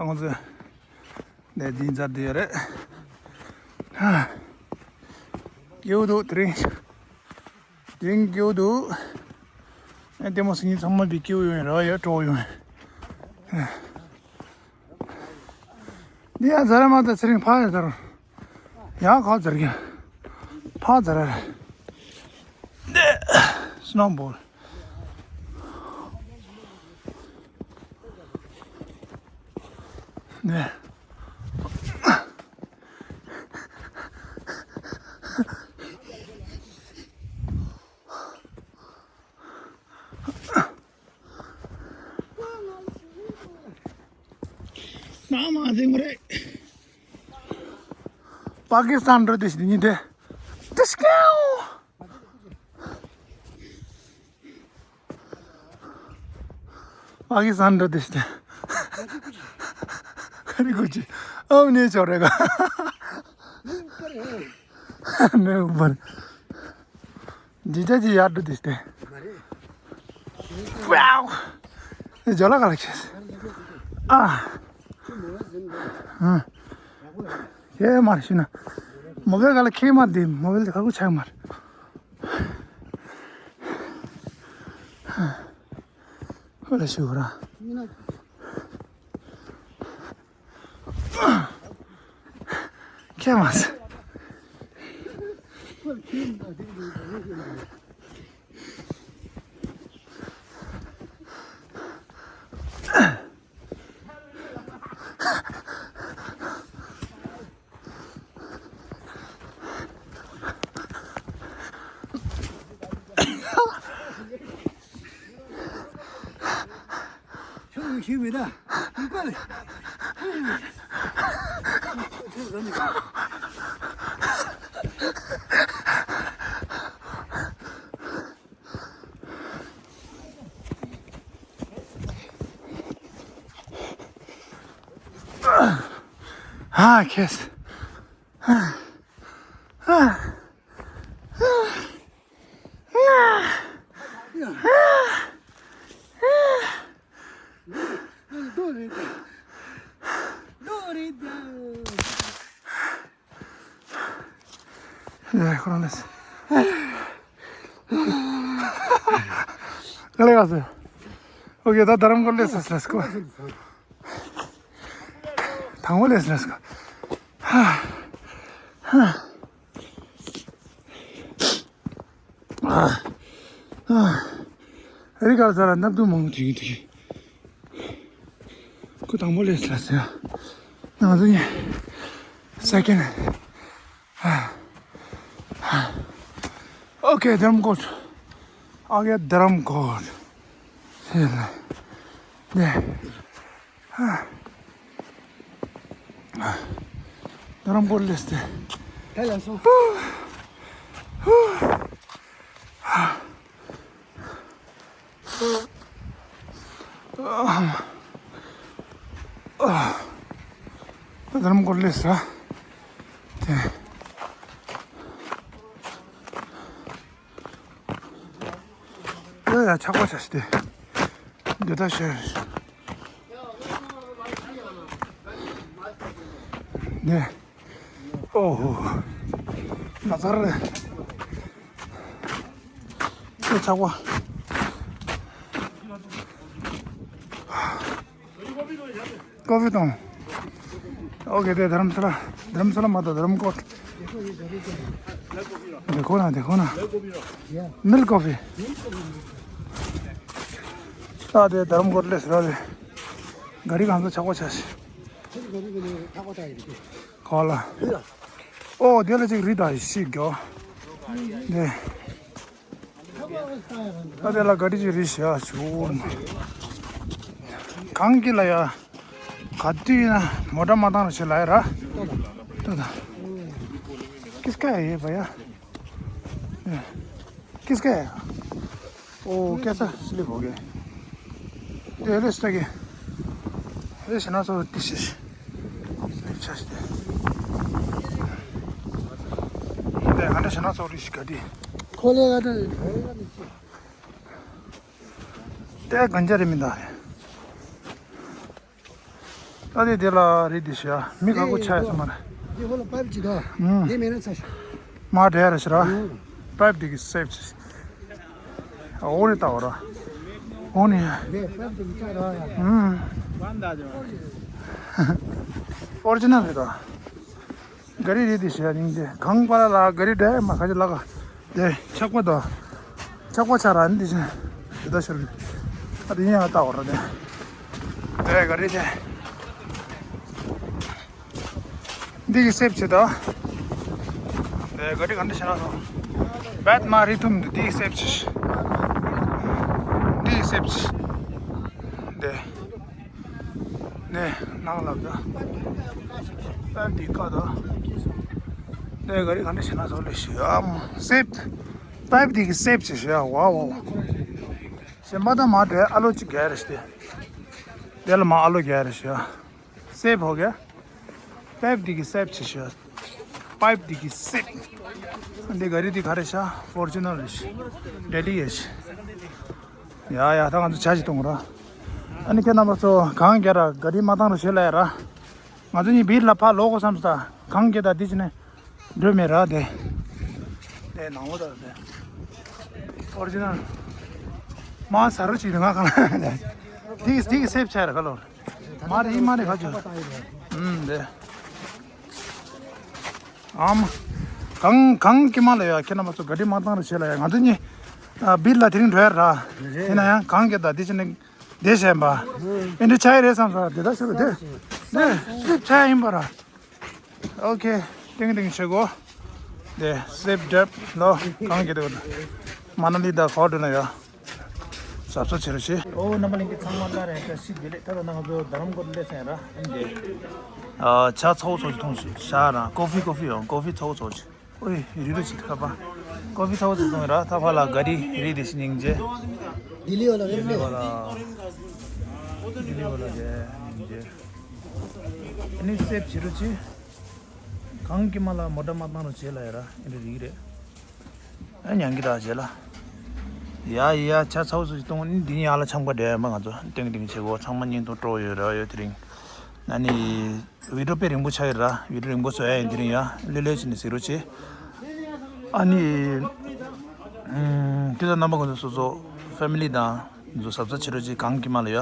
ང་ཚོ་ནས་འདི་འཛར་བསྡད་ཡོད་རེད། ཧ། སྐྱིད་པོ་འདུག་དེ་རིང་། དེ་རིང་སྐྱིད་པོ་འདུག་ཨེ་ལྟད་མོ་གཟིགས་མཁན་ཚང་མ་བི་སྐྱིད་པོ་ཡོང་ཡོད་ར་ཡ་སྤྲོ་པོ་ཡོང་ཡོད། འདི་ཡང་འཛར་མ་ད་ཚེ་རིང་ཕ་ཡ་འཛར། ཡང་ཁ་འཛར་གྱི། ཕ་འཛར་ར། འདི། སི་ནོ་བོལ། ནས། ན་མ་ཟིན་རེད། པ་ཀི་སི་ཐན་འགྲོ་དེ་ཞིག་ཉིན་དེ། དེ་སྐྱེའོ། པ་ཀི་སི་ཐན་འགྲོ་དེ་ཞིག་དེ། ཁ་རི་ཁུ་ཅི། ཨམ་ནེ་ཆོ་རེ་ག་མེ་འུ་བར། འདི་ལྟ་ཅི་ཡར་འགྲོ་དེ་ཞིག་དེ། ཝའོ། ཇོ་ལ་ག་ལ་ཁྱེར། ཨ། ཨ། ཁྱེད་མར་ཤི་ན། མོ་བེལ་ག་ལ་ཁྱེད་མར་དེ་མོ་བེལ་དེ་ག་གུ་ཆག་མར། ཧོ་ལ་ཤི་བ་ར། ཁྱེད་མར། ཁྱོད་ཡོད་ཤེས་མེད་ད། ཡོད་པ་རེད། ཨ་ཁེས། རྡོ་རེད། རྡོ་རེད། ཡ་ཁོ་རང་ལས། ག་ལེ་ག་སེ། ཨོ་ཁེ། ད་དྷ་རམ་ཀོར་ལས་སེ་ལེས་ཀོ། དང་པོ་ལས་ལས་ཀ་ཧ་ཧ་ཧ་ཨ་ཨ་རི་གར་ཟ་ལ་སྣབས་དུ་མང་དུ་ཡིན་དུ་ཁོ་དང་པོ་ལས་ལས་ཟ་ཡ་ང་ཚོ་ཡིན་སེ་ཀེན་ཨོ་ཁེ་དྷ་རམ་ཀོཊ། ཨོ་ཁེ་དྷ་རམ་ཀོཊ། ཧེ་ལ། ནེ། དྷ་རམ་ཀོཊ་ལས་ཏེ། ཐལ་ལ་སོང་། དྷ་རམ་ཀོཊ་ལས་ར། དེ། ཡ་ཡ་ཆག་པ་ཆག་སྟེ། འདི་ལྟ་ཤེས། ནེ། ཨོ་ཧོ། ན་ཚ་རེད། ཁྱོད་ཆག་པ། ཀོ་ཕི་དང་། ཨོ་ཁེ་དེ་དྷ་རམ་ས་ལ། དྷ་རམ་ས་ལ་མ་གཏོགས་དྷ་རམ་ཀོཊ། དེ་ཁོ་ན་དེ་ཁོ་ན། མིལ་ཀོ་ཕི། ཨ་དེ་དྷ་རམ་ཀོཊ་ལས་ཟེར་བ་རེད། ག་རི་གང་ཚོ་ཆག་པ་ཆག་ཤི། ཁོ་ལ། ཨོ་དེ་ལ་ཅིག་རི་དང་ཤི་གྱོ། དེ། ད་དེ་ལ་ག་རི་ཅིག་རི་ཤ་ཆུ། གང་གི་ལ་ཡ། ག་དུས་ཡིན་ན་མོ་ཊ་མ་བཏང་རུ་ཆེ་ལ་ཡ་ར། ད་ད། ཀིས་ཀ་ཡ་ཡེ་བ་ཡ། ཀིས་ཀ་ཡ། ཨོ་ཀེ་ས་སི་ལིབ་ཧོ་གེ། དེ་ལས་སྟ་གེ། དེ་ཞེ་ན་ཚོ་དེ་ཤེས། སི་ལིབ་ཆ་ཤི་དེ། དེ་ང་འདྲ་ཞེ་ན་ཚོ་རི་ཤི་ག་དེ། ཁོ་ལས་ང་འདྲ། དེ་གན་ཇ་རི་མི་འདའ་རེད། ཨ་དེ་དེ་ལ་རི་དེ་ཤ་མི་ཁ་ཁོ་ཆ་ཡ་སོ་མ་རེད། དེ་ཧོ་ལ་པའིབ་ཅི་ག་ཨུམ། དེ་མེད་ན་ཚ་ཤ། མ་འདྲ་ར་ཤི་ར། ཨུམ། པའིབ་དེ་གི་སེབ་ཆི། ཨོ་ནི་ལྟ་བ་ར། ཨོ་ནི། དེ་པའིབ་དེ་གི་ཆ་ར་ཡ། ཨུམ། ཨོ་རི་ཇི་ནལ་རེད་ད། ག་རི་རེད་དེ་ཤ་རིང་དེ་གང་པ་ལ་ལ་ག་རི་འདྲ་མ་ཁ་ཅི་ལ་ག་དེ་ཆག་པ་དང་། ཆག་པ་ཆ་ར་ནི་དེ་ཤ་དེ་ད་ཤར་གི་ཨ་དེ་ཡིན་ཨ་ལྟ་བ་ར་དེ་དེ་ག་རི་དེ་འདི་གི་སེབ་ཆེ་ད། དེ་ག་རི་ག་འདི་ཤ་ན་སོང་བད་མ་རི་ཐུམ་འདི་འདི་གི་སེབ་ཆེ་འདི་གི་སེབ་ཆེ་དེ། ནས་ནང་ལ་ད། པའིབ་འདི་ཀ་ད། དེ་ག་རི་ག་འདྲ་བྱེད་ན་ཚོ་ལས་ཤི་ཨམ། སེབ། པའིབ་འདི་གི་སེབ་བྱེད་ཤི་ཨ་ཝ་ཝ་ཝ། ཞེན་པ་དང་མ་འདྲེ་ཨ་ལོ་གཅིག་ག་རེ་ཤི་དེ། དེ་ལ་མ་ཨ་ལོ་ག་རེ་ཤི་ཨ། སེབ་ཧོ་ག་པའིབ་འདི་གི་སེབ་བྱེད་ཤི་ཨ། པའིབ་འདི་གི་སེབ། འདི་ག་རི་འདི་ག་རེ་ཤ་ཧྥོར་ཅུ་ནར་རེ་ཤི། ཌེ་ལི་ཡེ་ཤི། ཡ་ཡ་ད་ང་ཚོ་ཇ་ཞིག་གཏོང་ར། ཨ་ནི་ཁྱེད་རྣམ་པ་ཚོ་གང་རྒྱ་ར་ག་རི་མ་བཏང་རུ་བྱེད་ལ་ཡ་ར། ང་ཚོ་གཉིས་བིར་ལ་ཕ་ལོག་གོ་བསམ་ས་གང་རྒྱ་ད་འདི་ཅི་ནས་འགྲོ་མེད་ར་དེ། དེ་ནང་ལོ་ད་དེ། ཨོ་རི་ཇི་ནལ། མ་ཟ་རུ་ཅིག་ང་གང་ལ་དེ། དེ་དེ་སེབ་ཆ་ར་ག་ལོར། མ་རེད་ཡིན་མ་རེད་ག་ཅོ། ཨུམ་དེ། ཨམ། གང་གང་ཀི་མ་ལ་ཡ་ཁྱེད་རྣམ་པ་ཚོ་ག་རི་མ་བཏང་རུ་བྱེད་ལ་ཡ་ང་ཚོ་གཉིས། ཨ་བིར་ལ་དེ་རིང་འགྲོ་ཡ་ར། ཡིན་ན་ཡང་གང་གི་ད་དེ་ཕྱིན་ནས་བསྡད་བྱས་པ། ཨེ་འདྲ་ཆ་ཡི་རེད་བསམ་ས་དེ་ད་ཤོད་རེད་དེ། དེ་སིབ་ཆ་ཡིན་པ་ར། ཨོ་ཁེ། ཏིང་ཏིང་བྱེད་གོ། དེ་སིབ་འགྲེབ་ལོ་གང་གི་དེ་གོ། མ་ན་ལི་ད་ག་འགྲོ་ན་ཡ། གཟབ་གཟབ་བྱེད་རོགས་བྱེད། ཨོ་རྣམ་པ་ལྷན་རྒྱས་ཚང་མ་ལ་རེ་བཀྲ་ཤིས་བདེ་ལེགས། ད་ལྟ་ང་ཚོ་རྡ་རམ་ཀོ་ཊ་སླེབས་ཚར་ར་ཨ་འདི། ཨ་ཇ་ཚ་བོ་ཚོ་ཅིག་འཐུང་ཞིག་ཤ་ར་ཀོ་ཕི་ཀོ་ཕི་ཡོང་ཀོ་ཕི་ཚ་བོ་ཚོ་ཅིག་ཨོ་ཡེ་རི་རུ་ཅིག་ཐ་པ། ཀོ་ཕི་ཚ་བོ་ཚོ་འཐུང་ར་ཐ་པ་ལ་ག་རི་རི་དེ་ཤི་སྙིང་རྗེ། ལྡི་ལི་བ་ལ་ལྡི་ལི་བ་ལ་ལྡི་ལི་བ་ལ་རེད་སྙིང་རྗེ། ཨ་ནི་སེབ་བྱེད་རོགས་བྱེད། གང་ཀི་མ་ལ་མོ་ཊ་མ་བཏང་རོགས་བྱེད་ལ་ཡ་ར་ཨེ་འདྲ་རིག་རེད། ཨ་ཉང་གི་ད་བྱེད་ལ། ཡ་ཡ་ཇ་ཚ་བོ་ཚོ་ཅིག་གཏོང་ནི་འདི་ཡང་ལ་ཆང་པ་འདྲ་མ་ང་ཚོ་ཏིང་ཏིང་བྱེད་གོ་ཚང་མ་བརྙན་ཐུང་སྤྲོ་ཡོད་ར་ཡོད་དེ་རིང་། ཨ་ནི་བི་ཌི་ཡོ་དཔེ་རིང་པོ་ཆགས་ཡོད་ར་བི་ཌི་ཡོ་རིང་པོ་བཟོ་ཡ་ཡིན་དེ་རིང་ཡ་ལེ་ལེ་བྱས་ནས་གཟིགས་རོགས་བྱེད། ཨ་ནི་ཨམ་དེ་ཚོ་རྣམ་པ་ང་ཚོ་སོ་སོ་ཕེ་མི་ལི་དང་ང་ཚོ་གཟབ་གཟབ་བྱེད་རོགས་བྱེད་གང་གི་མ་ལ་ཡ་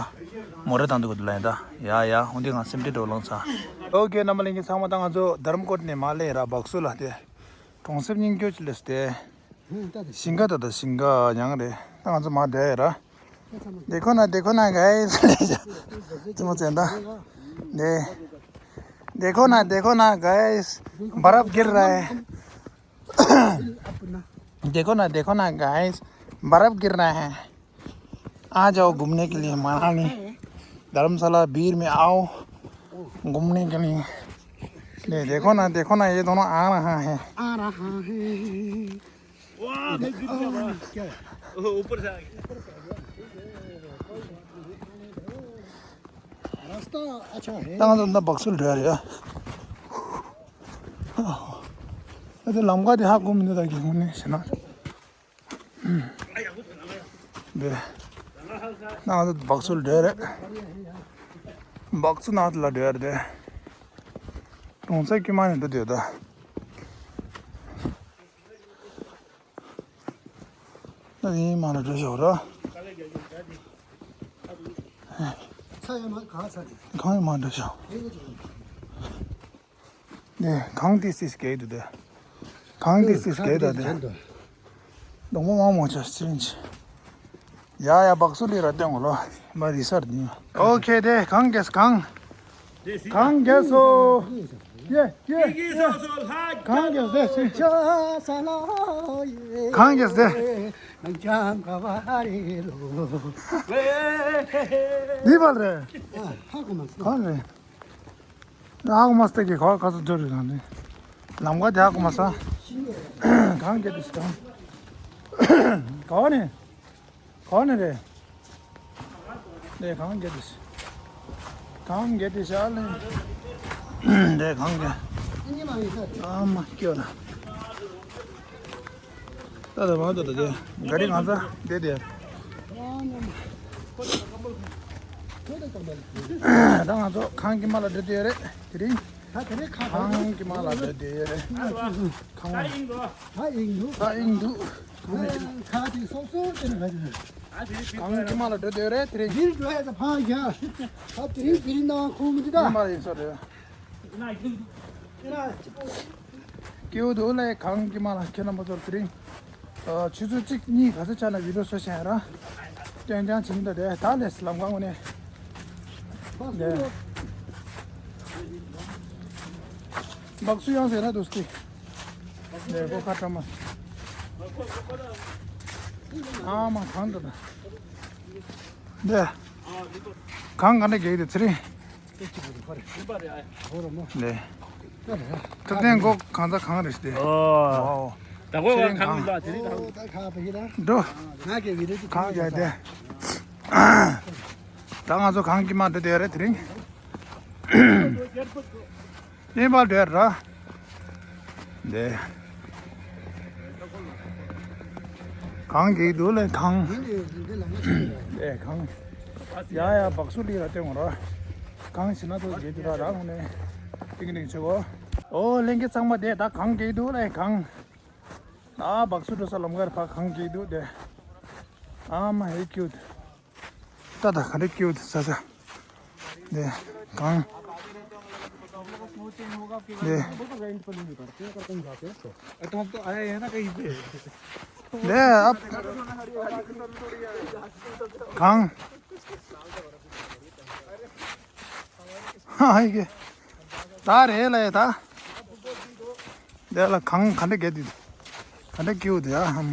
མོ་རེ་དང་དུ་ག་དུ་ལ་ཡ་ད་ཡ་ཡ་ཧོང་དེ་ང་སེམས་ཁྲལ་འགྲོ་ལངས་ཚ། ཨོ་ཁེ། རྣམ་པ་ལྷན་རྒྱས་ཚང་མ། ད་ང་ཚོ་རྡ་རམ་ཀོཊ་ནས་མར་སླེབས་ར། བག་སུ་ལ་དེ་གྲོང་གསེབ་རྙིང་རྒྱུད་ཅིག་སླེབས་ཏེ། ཞིང་ཁ་ད་ད་ཞིང་ཁ་ཡང་རེད། ད་ང་ཚོ་མར་བསྡད་ཡོད་ར། देखो ना, देखो ना गाइस। ཙི་མོ་ཙེ་ད། दे देखो ना, देखो ना गाइस। बर्फ गिर रहा है। देखो ना, देखो ना गाइस, बर्फ गिर रहा है। आ जाओ घूमने के लिए मनाली, धर्मशाला बीर में आओ घूमने के लिए। दे देखो ना, देखो ना, ये दोनों आ रहा है। आ रहा है। वाह, मैं गिर गया, वाह। क्या है? ओ, ऊपर से आ गया। रास्ता अच्छा है। ད་ང་ཚོ་ད་བག་སུ་ལ་འགྲོ་ཡ་རེད་ཡ། ཨ་དེ་ལམ་ཁ་དེ་ཧ་གོ་མི་འདུག་ད་གི་དངོས་གནས་བྱས་ན། འདི་ནང་དུ་བག་སུ་ལ་འགྲོ་རེད། བག་སུ་ནང་དུ་ལ་འགྲོ་རེད་དེ། གྲོང་གསེབ་དཀྱུས་མ་ནས་འགྲོ་འདོད་ད། ད་ཡིན་མ་ལ་འགྲོ་ཤོག་ར། ཚ་ཡ་མ་ག་ཚ་དེ། གང་ཡང་མ་འགྲོ་ཤོག་དེ་ག་ཅིག་ཡིན། ནས་གངས་ཏི་སིས་གས་འདུག་དེ། གངས་ཏི་སིས་གས་འདུག་དེ། གདོང་པ་མང་མོ་ཆ་སྲིན་ཆེ། ཡ་ཡ་བག་སུ་ལི་ར་ཏེང་ལོ། མ་རི་སར་ནི། ཨོ་ཁེ་དེ་གངས་རྒྱས་གངས། གངས་རྒྱས་སོ། ཡེ་ཡེ་ཡེ། གངས་རྒྱས་དེ་སྲིན་ཆེ། གངས་རྒྱས་དེ། འདི་བར་རེད། གངས་རེད། ཨ་ཁུ་མ་སྟེ་གི་ཁ་ཁ་སོ་འབྱོར་རེད་ནི། ལམ་ཁ་དེ་ཨ་ཁུ་མ་ས། གངས་རྒྱས་དེ་ཤི་གངས། ག་བ་ནས། ག་བ་ནས་རེད། དེ་གངས་རྒྱས་དེ་ཤི། གངས་རྒྱས་དེ་ཤི་ཨ་ལེ། དེ་གངས་རྒྱས། ཨ་མ་སྐྱོ་ལ། ད་ད་མ་ད་ད་དེ་ག་རེ་གང་ས་དེ་དེ། ད་ང་ཚོ་གངས་ཀྱི་མ་ལ་འགྲོ་དུས་རེད་དེ་རིང་། ད་དེ་རིང་ཁ་གངས་ཀྱི་མ་ལ་འགྲོ་དུས་རེད། གངས། ད་ཡིན་འདུག་ད་ཡིན་འདུག་ཁ་དེ་སོག་སོག་དེ་རེད། གངས་ཀྱི་མ་ལ་འགྲོ་དུས་རེད་དེ་རིང་། འདིར་འགྲོ་ཡ་ད་ཕ་ཡ། ད་དེ་རིང་དེ་རིང་ནང་ཁོང་མི་འདི་ད། མ་ལ་ཡིན་ས་རེད། སྐྱིད་པོ་འདུག་ལེ། གངས་ཀྱི་མ་ལ་ཁྱེད་རྣམ་པ་ཚོར་དེ་རིང་། ཨ། ཆུ་ཚོད་གཅིག་གཉིས་ག་ཚོད་ཆགས་ན་བི་ཌིའོ་བཟོ་བཞིན་ར། སྟོན་རྐྱང་བྱེད་ཀྱི་འདུག་དེ་ད་ལས་ལམ་ཁ་ངོ་ནས། བག་སུ་ཡང་ཟེར་ན་འདུག་སྟེ། ལས་སྒོ་ཁ་བཀྲམ་མ། ཨ་མ་གངས་འདུག་ད། འདི། གངས་ག་འདྲ་རྒྱག་གི་འདུག་ཚེ་རིང་། ལེ། ཐུབ་བསྟན་སྒོ་གང་ཚ་གང་རེད་ཟེར་ཏེ། ཨོ། ད་གོ་ཚེ་རིང་གང་གང་ལ་དེ་རིང་གང་འགྲོ། ང་གི་བི་ཌིའོ་གང་རྒྱག་དེ། ད་ང་ཚོ་གངས་ཀྱི་མ་འདི་དེ་རེད་དེ་རིང་། གླིང་པ་འདྲ་ར། འདི། གངས་རྒྱག་འདུག་ལེ་གངས། འདི་གངས། ཡ་ཡ་བག་སུ་ལི་ར་སྟོན་ར། གངས་ཞིག་ན་ཚོ་རྒྱག་འདུག་ར་ར་ངོ་ནས། ཏིང་ཏིང་ཆེ་གོ། ཨོ་ལྷན་རྒྱས་ཚང་མ་དེ་ད་གངས་རྒྱག་འདུག་ལེ་གངས། ཨ་བག་སུ་འགྲོ་ས་ལམ་ཁར་ཕ་གངས་རྒྱག་འདུག་དེ། ཨ་མ་ཧེ་ཁྱུད། ད་ད་ག་འདྲ་སྐྱིད་པོ་འདུག་ས་ས། འདི་གངས། འདི། ये तो हम तो आए हैं ना कहीं पे। འདི་ཨ། གངས། ཧ་ཧ་ཡི་གེ། ད་རེད་ལ་ཡ་ད། འདི་ལ་གངས་ག་འདྲ་རྒྱག་འདུག་ག་འདྲ་སྐྱིད་པོ་འདུག་ཡ་ཧམ།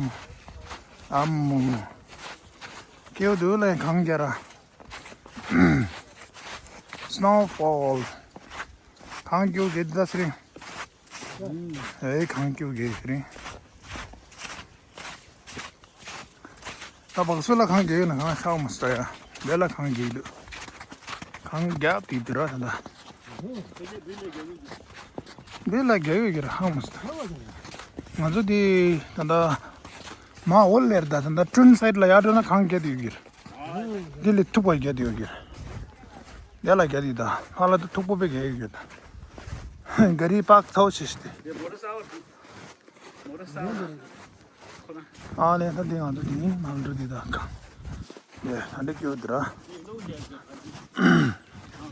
ཨམ། སྐྱིད་པོ་འདུག་ལ་གངས་རྒྱག་ར། Snowfall། གངས་སྐྱིད་པོ་རྒྱག་འདུག་ད་ཚེ་རིང་། ཨེ་གངས་སྐྱིད་པོ་རྒྱག་ཚེ་རིང་། ད་བག་སུ་ལ་གངས་རྒྱག་ཡོད་ན་གངས་ཤར་མ་སོང་ཡ། འདི་ལ་གངས་རྒྱག་འདུག་གངས་རྒྱབ་དེ་དུས་ར་ད་ད། འདི་ལ་རྒྱག་ཡོད་ཀྱི་ར་ཧ་མ་སོང་། ང་ཚོ་དེ་ད་ད། མ་འོ་ལེར་ད་ད་ད་ཀྲུན་སའིད་ལ་ཡར་འགྲོ་ན་གངས་རྒྱག་དེ་ཡོད་ཀྱི་ར། འདི་ལས་མཐུག་པ་རྒྱག་དེ་ཡོད་ཀྱི་ར། འདི་ལ་རྒྱག་དེ་ད་ཧ་ལ་ད་མཐུག་པོ་པའི་རྒྱག་ཡོད་ཀྱི་ར། ག་རི་པག་ཐོག་ཆེ་ཤི་སྟེ། ཨ་ལས་ད་འདི་ང་ཚོ་འདི་ནང་འགྲོ་འདི་དག་ག་ལས་ད་འདི་སྐྱོ་འདི་ར།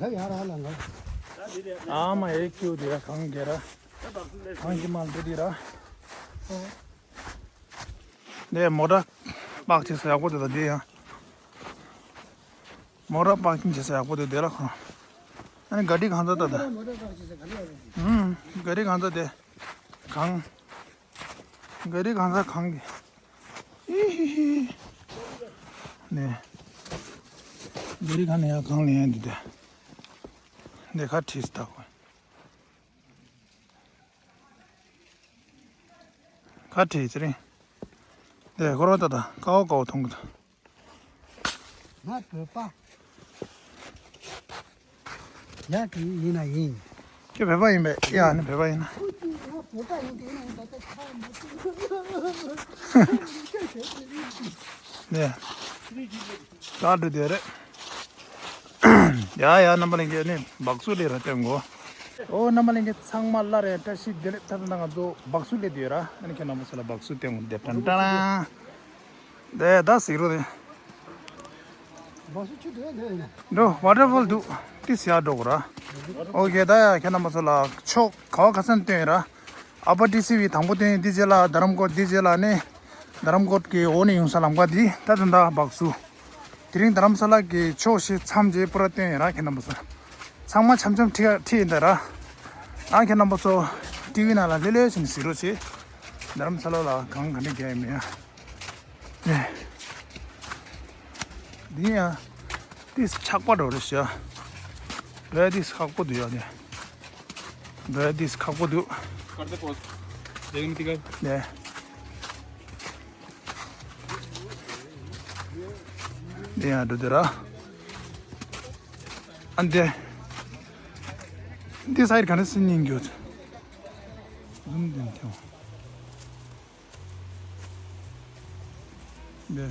ད་ཡ་ར་ལ་ང་། ཨ་མ་ཨེ་ཁྱུ་དེ་ར་གང་གེ་ར། གང་གི་མ་འདུག་དེ་ར། ནས་མོ་ཊ་པག་ཅིག་ཟ་ཡག་པོ་དེ་དང་དེ་ཡང་། མོ་ཊ་པག་ཅིག་ཟ་ཡག་པོ་དེ་དེ་ལ་ཁོང་། ཨ་ནི་ག་ཌི་གང་ཚ་ད་ད། ཨུམ། ག་ཌི་གང་ཚ་དེ། གང་། ག་ཌི་གང་ཚ་གང་གི། ཨི་ཧི་ཧི། ནས། ག་ཌི་གང་ནས་ཡང་གང་ལེན་ཡང་འདི་དེ། འདི་ཁ་བྲིས་སྟག་གོ། ཁ་བྲིས་ཚེ་རིང་། འདི་ཁོ་རོ་ད་ད་ཀའོ་ཀའོ་མཐོང་གི་ད། ང་བོད་པ། ཡག་གི་ཡིན་ན་ཡིན། ཁྱོད་བོད་པ་ཡིན་པས། ཡ་ནི་བོད་པ་ཡིན་ན། ཁོ་ཚོས་ང་བོད་པ་ཡིན་དེ་ཡིན་ན་ད་ལྟ་ཁ་མ་ཐུག་ནས། ད་འགྲོ་དེ་རེད། ཡ་ཡ་རྣམ་པ་ལྷན་རྒྱས་ནི་སྦག་སུ་ལས་ར་སྟོན་གོ། ཨོ་རྣམ་པ་ལྷན་རྒྱས་ཚང་མ་སླར་ཡང་བཀྲ་ཤིས་བདེ་ལེགས། ད་ལྟ་ང་ཚོ་སྦག་སུ་ལས་དེ་ར། ཨ་ནི་ཁྱེད་རྣམ་པ་ཚོ་ལ་སྦག་སུ་སྟོན་གོ། དེ་ཏན་ཏན། དེ་ད་ཟིག་རོ་དེ། འགྲོ། ཝ་ཊར་ཕོལ་འདུག་ཏི་སི་ཡར་འགྲོ་དགོས་ར། ཨོ་ཁེ། ད་ཡ་ཁྱེད་རྣམ་པ་ཚོ་ལ་ཕྱོགས་ག་བ་ག་ས་ནས་སྟོན་ཡོད་ར། ཨ་པར་ཊི་སི་ཝི་དང་པོ་སྟོན་ཡོད། འདི་རྗེས་ལ་རྡ་རམ་ཀོཊ། འདི་རྗེས་ལ་ནི་རྡ་རམ་ཀོཊ་གི་འོག་ནས་ཡོང་ས་ལམ་ཁ་འདི། ད་དོན་དག་སྦག་སུ། དེ་རིང་རྡ་རམ་ས་ལ་གི་ཕྱོགས་བཞི་མཚམས་བརྒྱད་པུ་ར་སྟོན་ཡོད་ར་ཁྱེད་རྣམ་པ་ཚོ། ཚང་མ་འཆམ་འཆམ་ཁྲིད་ཁྲིད་ཡིན་ད་ར། ཨ་ཁྱེད་རྣམ་པ་ཚོ་ཊི་ཝི་ནང་ལ་ལྷོད་ལྷོད་བྱས་ནས་གཟིགས་རོགས་བྱེད། རྡ་རམ་ས་ལ་ལ་གང་ག་འདྲ་རྒྱག་ཡོད་མེད་ཡ། ནས། འདི་ཡང་ཏིས་ཆག་པ་འགྲོ་རེད་ཤག་བེ་ཏིས་ཁག་པོ་འདུག་ཡ་ནས། བེ་ཏིས་ཁག་པོ་འདུག་ནས། འདི་ཡང་འགྲོ་དེ་ར། ཨ་འདི། འདི་སའིཌ་ག་ནས་སིན་ཉིན་རྒྱུ། ཟུམ་འདི་འཐེན། འདི།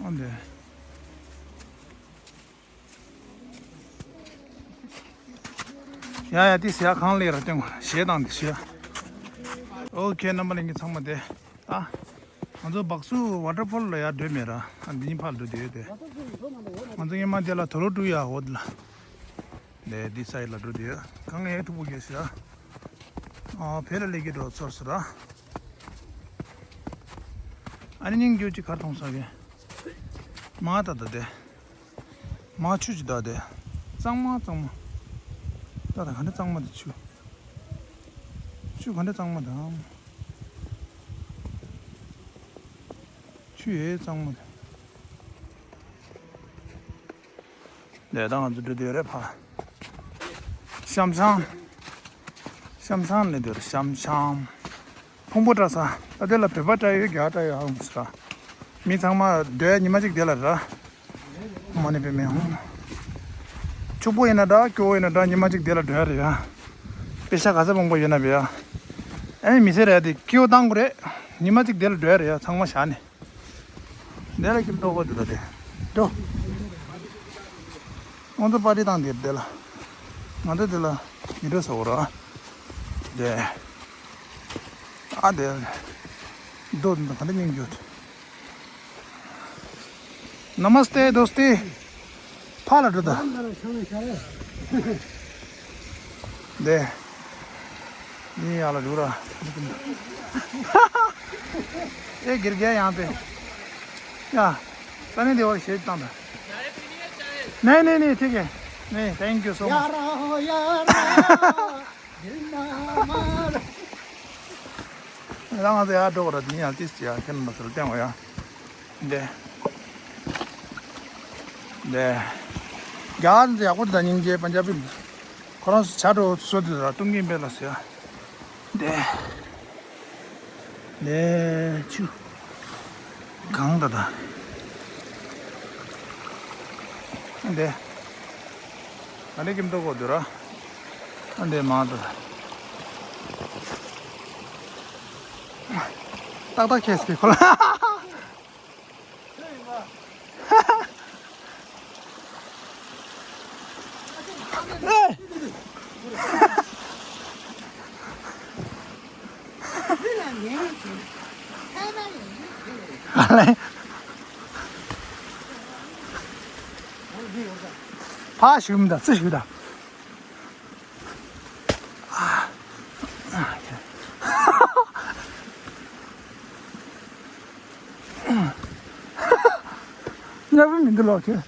ཨ་འདི། ཡ་ཡ་ཏིས་ཡ་གང་ལེགས་ར་སྟོན་གོ། གཞས་བཏང་འདི་གཞས། ཨོ་ཁེ། རྣམ་པ་ལྷན་རྒྱས་ཚང་མ་དེ། ཨ། ང་ཚོ་སྦག་སུ་ཝ་ཊར་ཕོལ་ལ་ཡར་འགྲོ་མེད་ར། ཨ་འདི་ཕར་འགྲོ་དེ་ཡོད་དེ། ང་ཚོ་སྔོན་མ་དེ་ལ་དོ་ལོ་ཀྲུ་ཡ་འོ་དེ་ལ། ལས་འདི་སའིཌ་ལ་འགྲོ་དེ་ཡོད། གང་ངའི་ཐུག་པོ་གས་ཤི་ཡ། ཨ་བེ་ལ་ལེགས་ཀྱི་འགྲོ་ཚོར་སོ་ར། ཨ་ནི་སྙིང་རྒྱུ་ཅིག་གར་མཐོང་ས་གི། མ་ད་ད་དེ། མ་ཆུ་ཅིག་ད་དེ། གཙང་མ་གཙང་མ། ད་ད་ག་འདྲ་གཙང་མ་དེ་ཆུ། ཆུ་ག་འདྲ་གཙང་མ་དང་། ཆུ་ཡེ་གཙང་མ་དེ། ལས་ད་ང་ཚོ་འགྲོ་དུས་རེད་ཕ། ཤམ་ཤམ། ཤམ་ཤམ་ལས་དུས་རེད་ཤམ་ཤམ། ཕུང་པོ་བཀྲ་ས། ད་དེ་ལ་བོད་པ་བཀྲ་ཡོད། རྒྱ་བཀྲ་ཡོད་ཨང་ཟེར། མི་ཚང་མ་སྡོད་ཉི་མ་གཅིག་དེ་ལ་ར། མ་ནི་པའི་མི་ཧོང་། ཕྱུག་པོ་ཡིན་ན་འདྲ་སྐྱོ་བོ་ཡིན་ན་འདྲ་ཉི་མ་གཅིག་དེ་ལ་སྡོད་ཡ་རེད་ཡ། པེ་ཤ་ག་ཚད་མང་པོ་ཡོད་ན་བས་ཡ། ཨ་ནི་མི་ཚེ་རེད་དེ་སྐྱིད་པོ་བཏང་དགོས་རེད། ཉི་མ་གཅིག་དེ་ལ་སྡོད་ཡ་རེད་ཡ་ཚང་མ་བཞག་ནས། འདི་ལ་ཁྱིམ་ཐོག་གོ་འདི་ལ་དེ། འགྲོ། ང་ཚོ་པར་ཊི་བཏང་འདིར་འདི་ལ། ང་ཚོ་འདི་ལ་ཉི་འགྲོ་ཟ་འོ་ར། དེ། ཨ་དེ། རྡོ་འདི་ག་འདྲ་སྙིང་རྒྱུ། ནམ་སྟེ་དོ་སྟེ། ཕ་ལ་འགྲོ་ད། འདི། ཡིན་ཡ་ལ་འགྲོ་ར། ཨེ་དགེ་རྒན་ཡང་པས། ཡ། ད་ནི་འདི་བར་ཞེས་བཏང་ད། ནས་ནས་ནས་ཐིག་གེ། ནས་thank you so much. ཡ་ར་ཡ་ར། འདི་ན་མ་ར། ང་ཚོ་ཡར་འགྲོ་གི་ར། འདི་ཡང་ཏིས་ཀྱི་ཡ་ཁྱེད་མ་ཚོར་བསྟན་འོ་ཡ། འདི། འདི། རྒྱ་ཡག་པོ་འདུག་སྙིང་རྗེ་པན་ཇ་པི། ཁོ་རང་ཚོ་བྱ་འགྲོ་བཟོ་འདུག་ར། ཏུང་གིན་པེ་ལ་ཟེར། འདི། འདི་ཆུ། གང་ད་ད། འདི། ཨ་ནི་ཀིམ་ཏོ་གོ་འདུག་ར། ཨ་འདི་མང་ད་ད། ཏག་ཏག་ཁེས་པའི་ཁོ་ལ། ཕ་ཞུམ་ད་ཙི་ཞུ་ད། འདི་ལོག་ཁྱེར།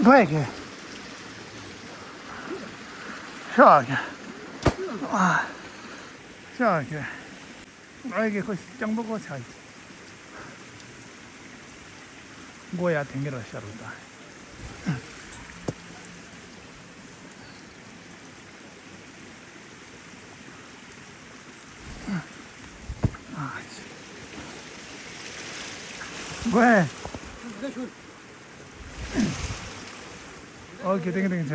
འགྲོ་ཡ་གི། ཤོག་གི། ཤོག་གི། ཨ་ཡ་གི་ཁོ་སྤྱང་པོ་ཁོ་ཆགས་ཡོད། མགོ་ཡ་དེང་གི་ར་ཤར་རུ་ད། མགོ་ཡ། ཨོ་ཁེ། དེང་དེང་བྱེད།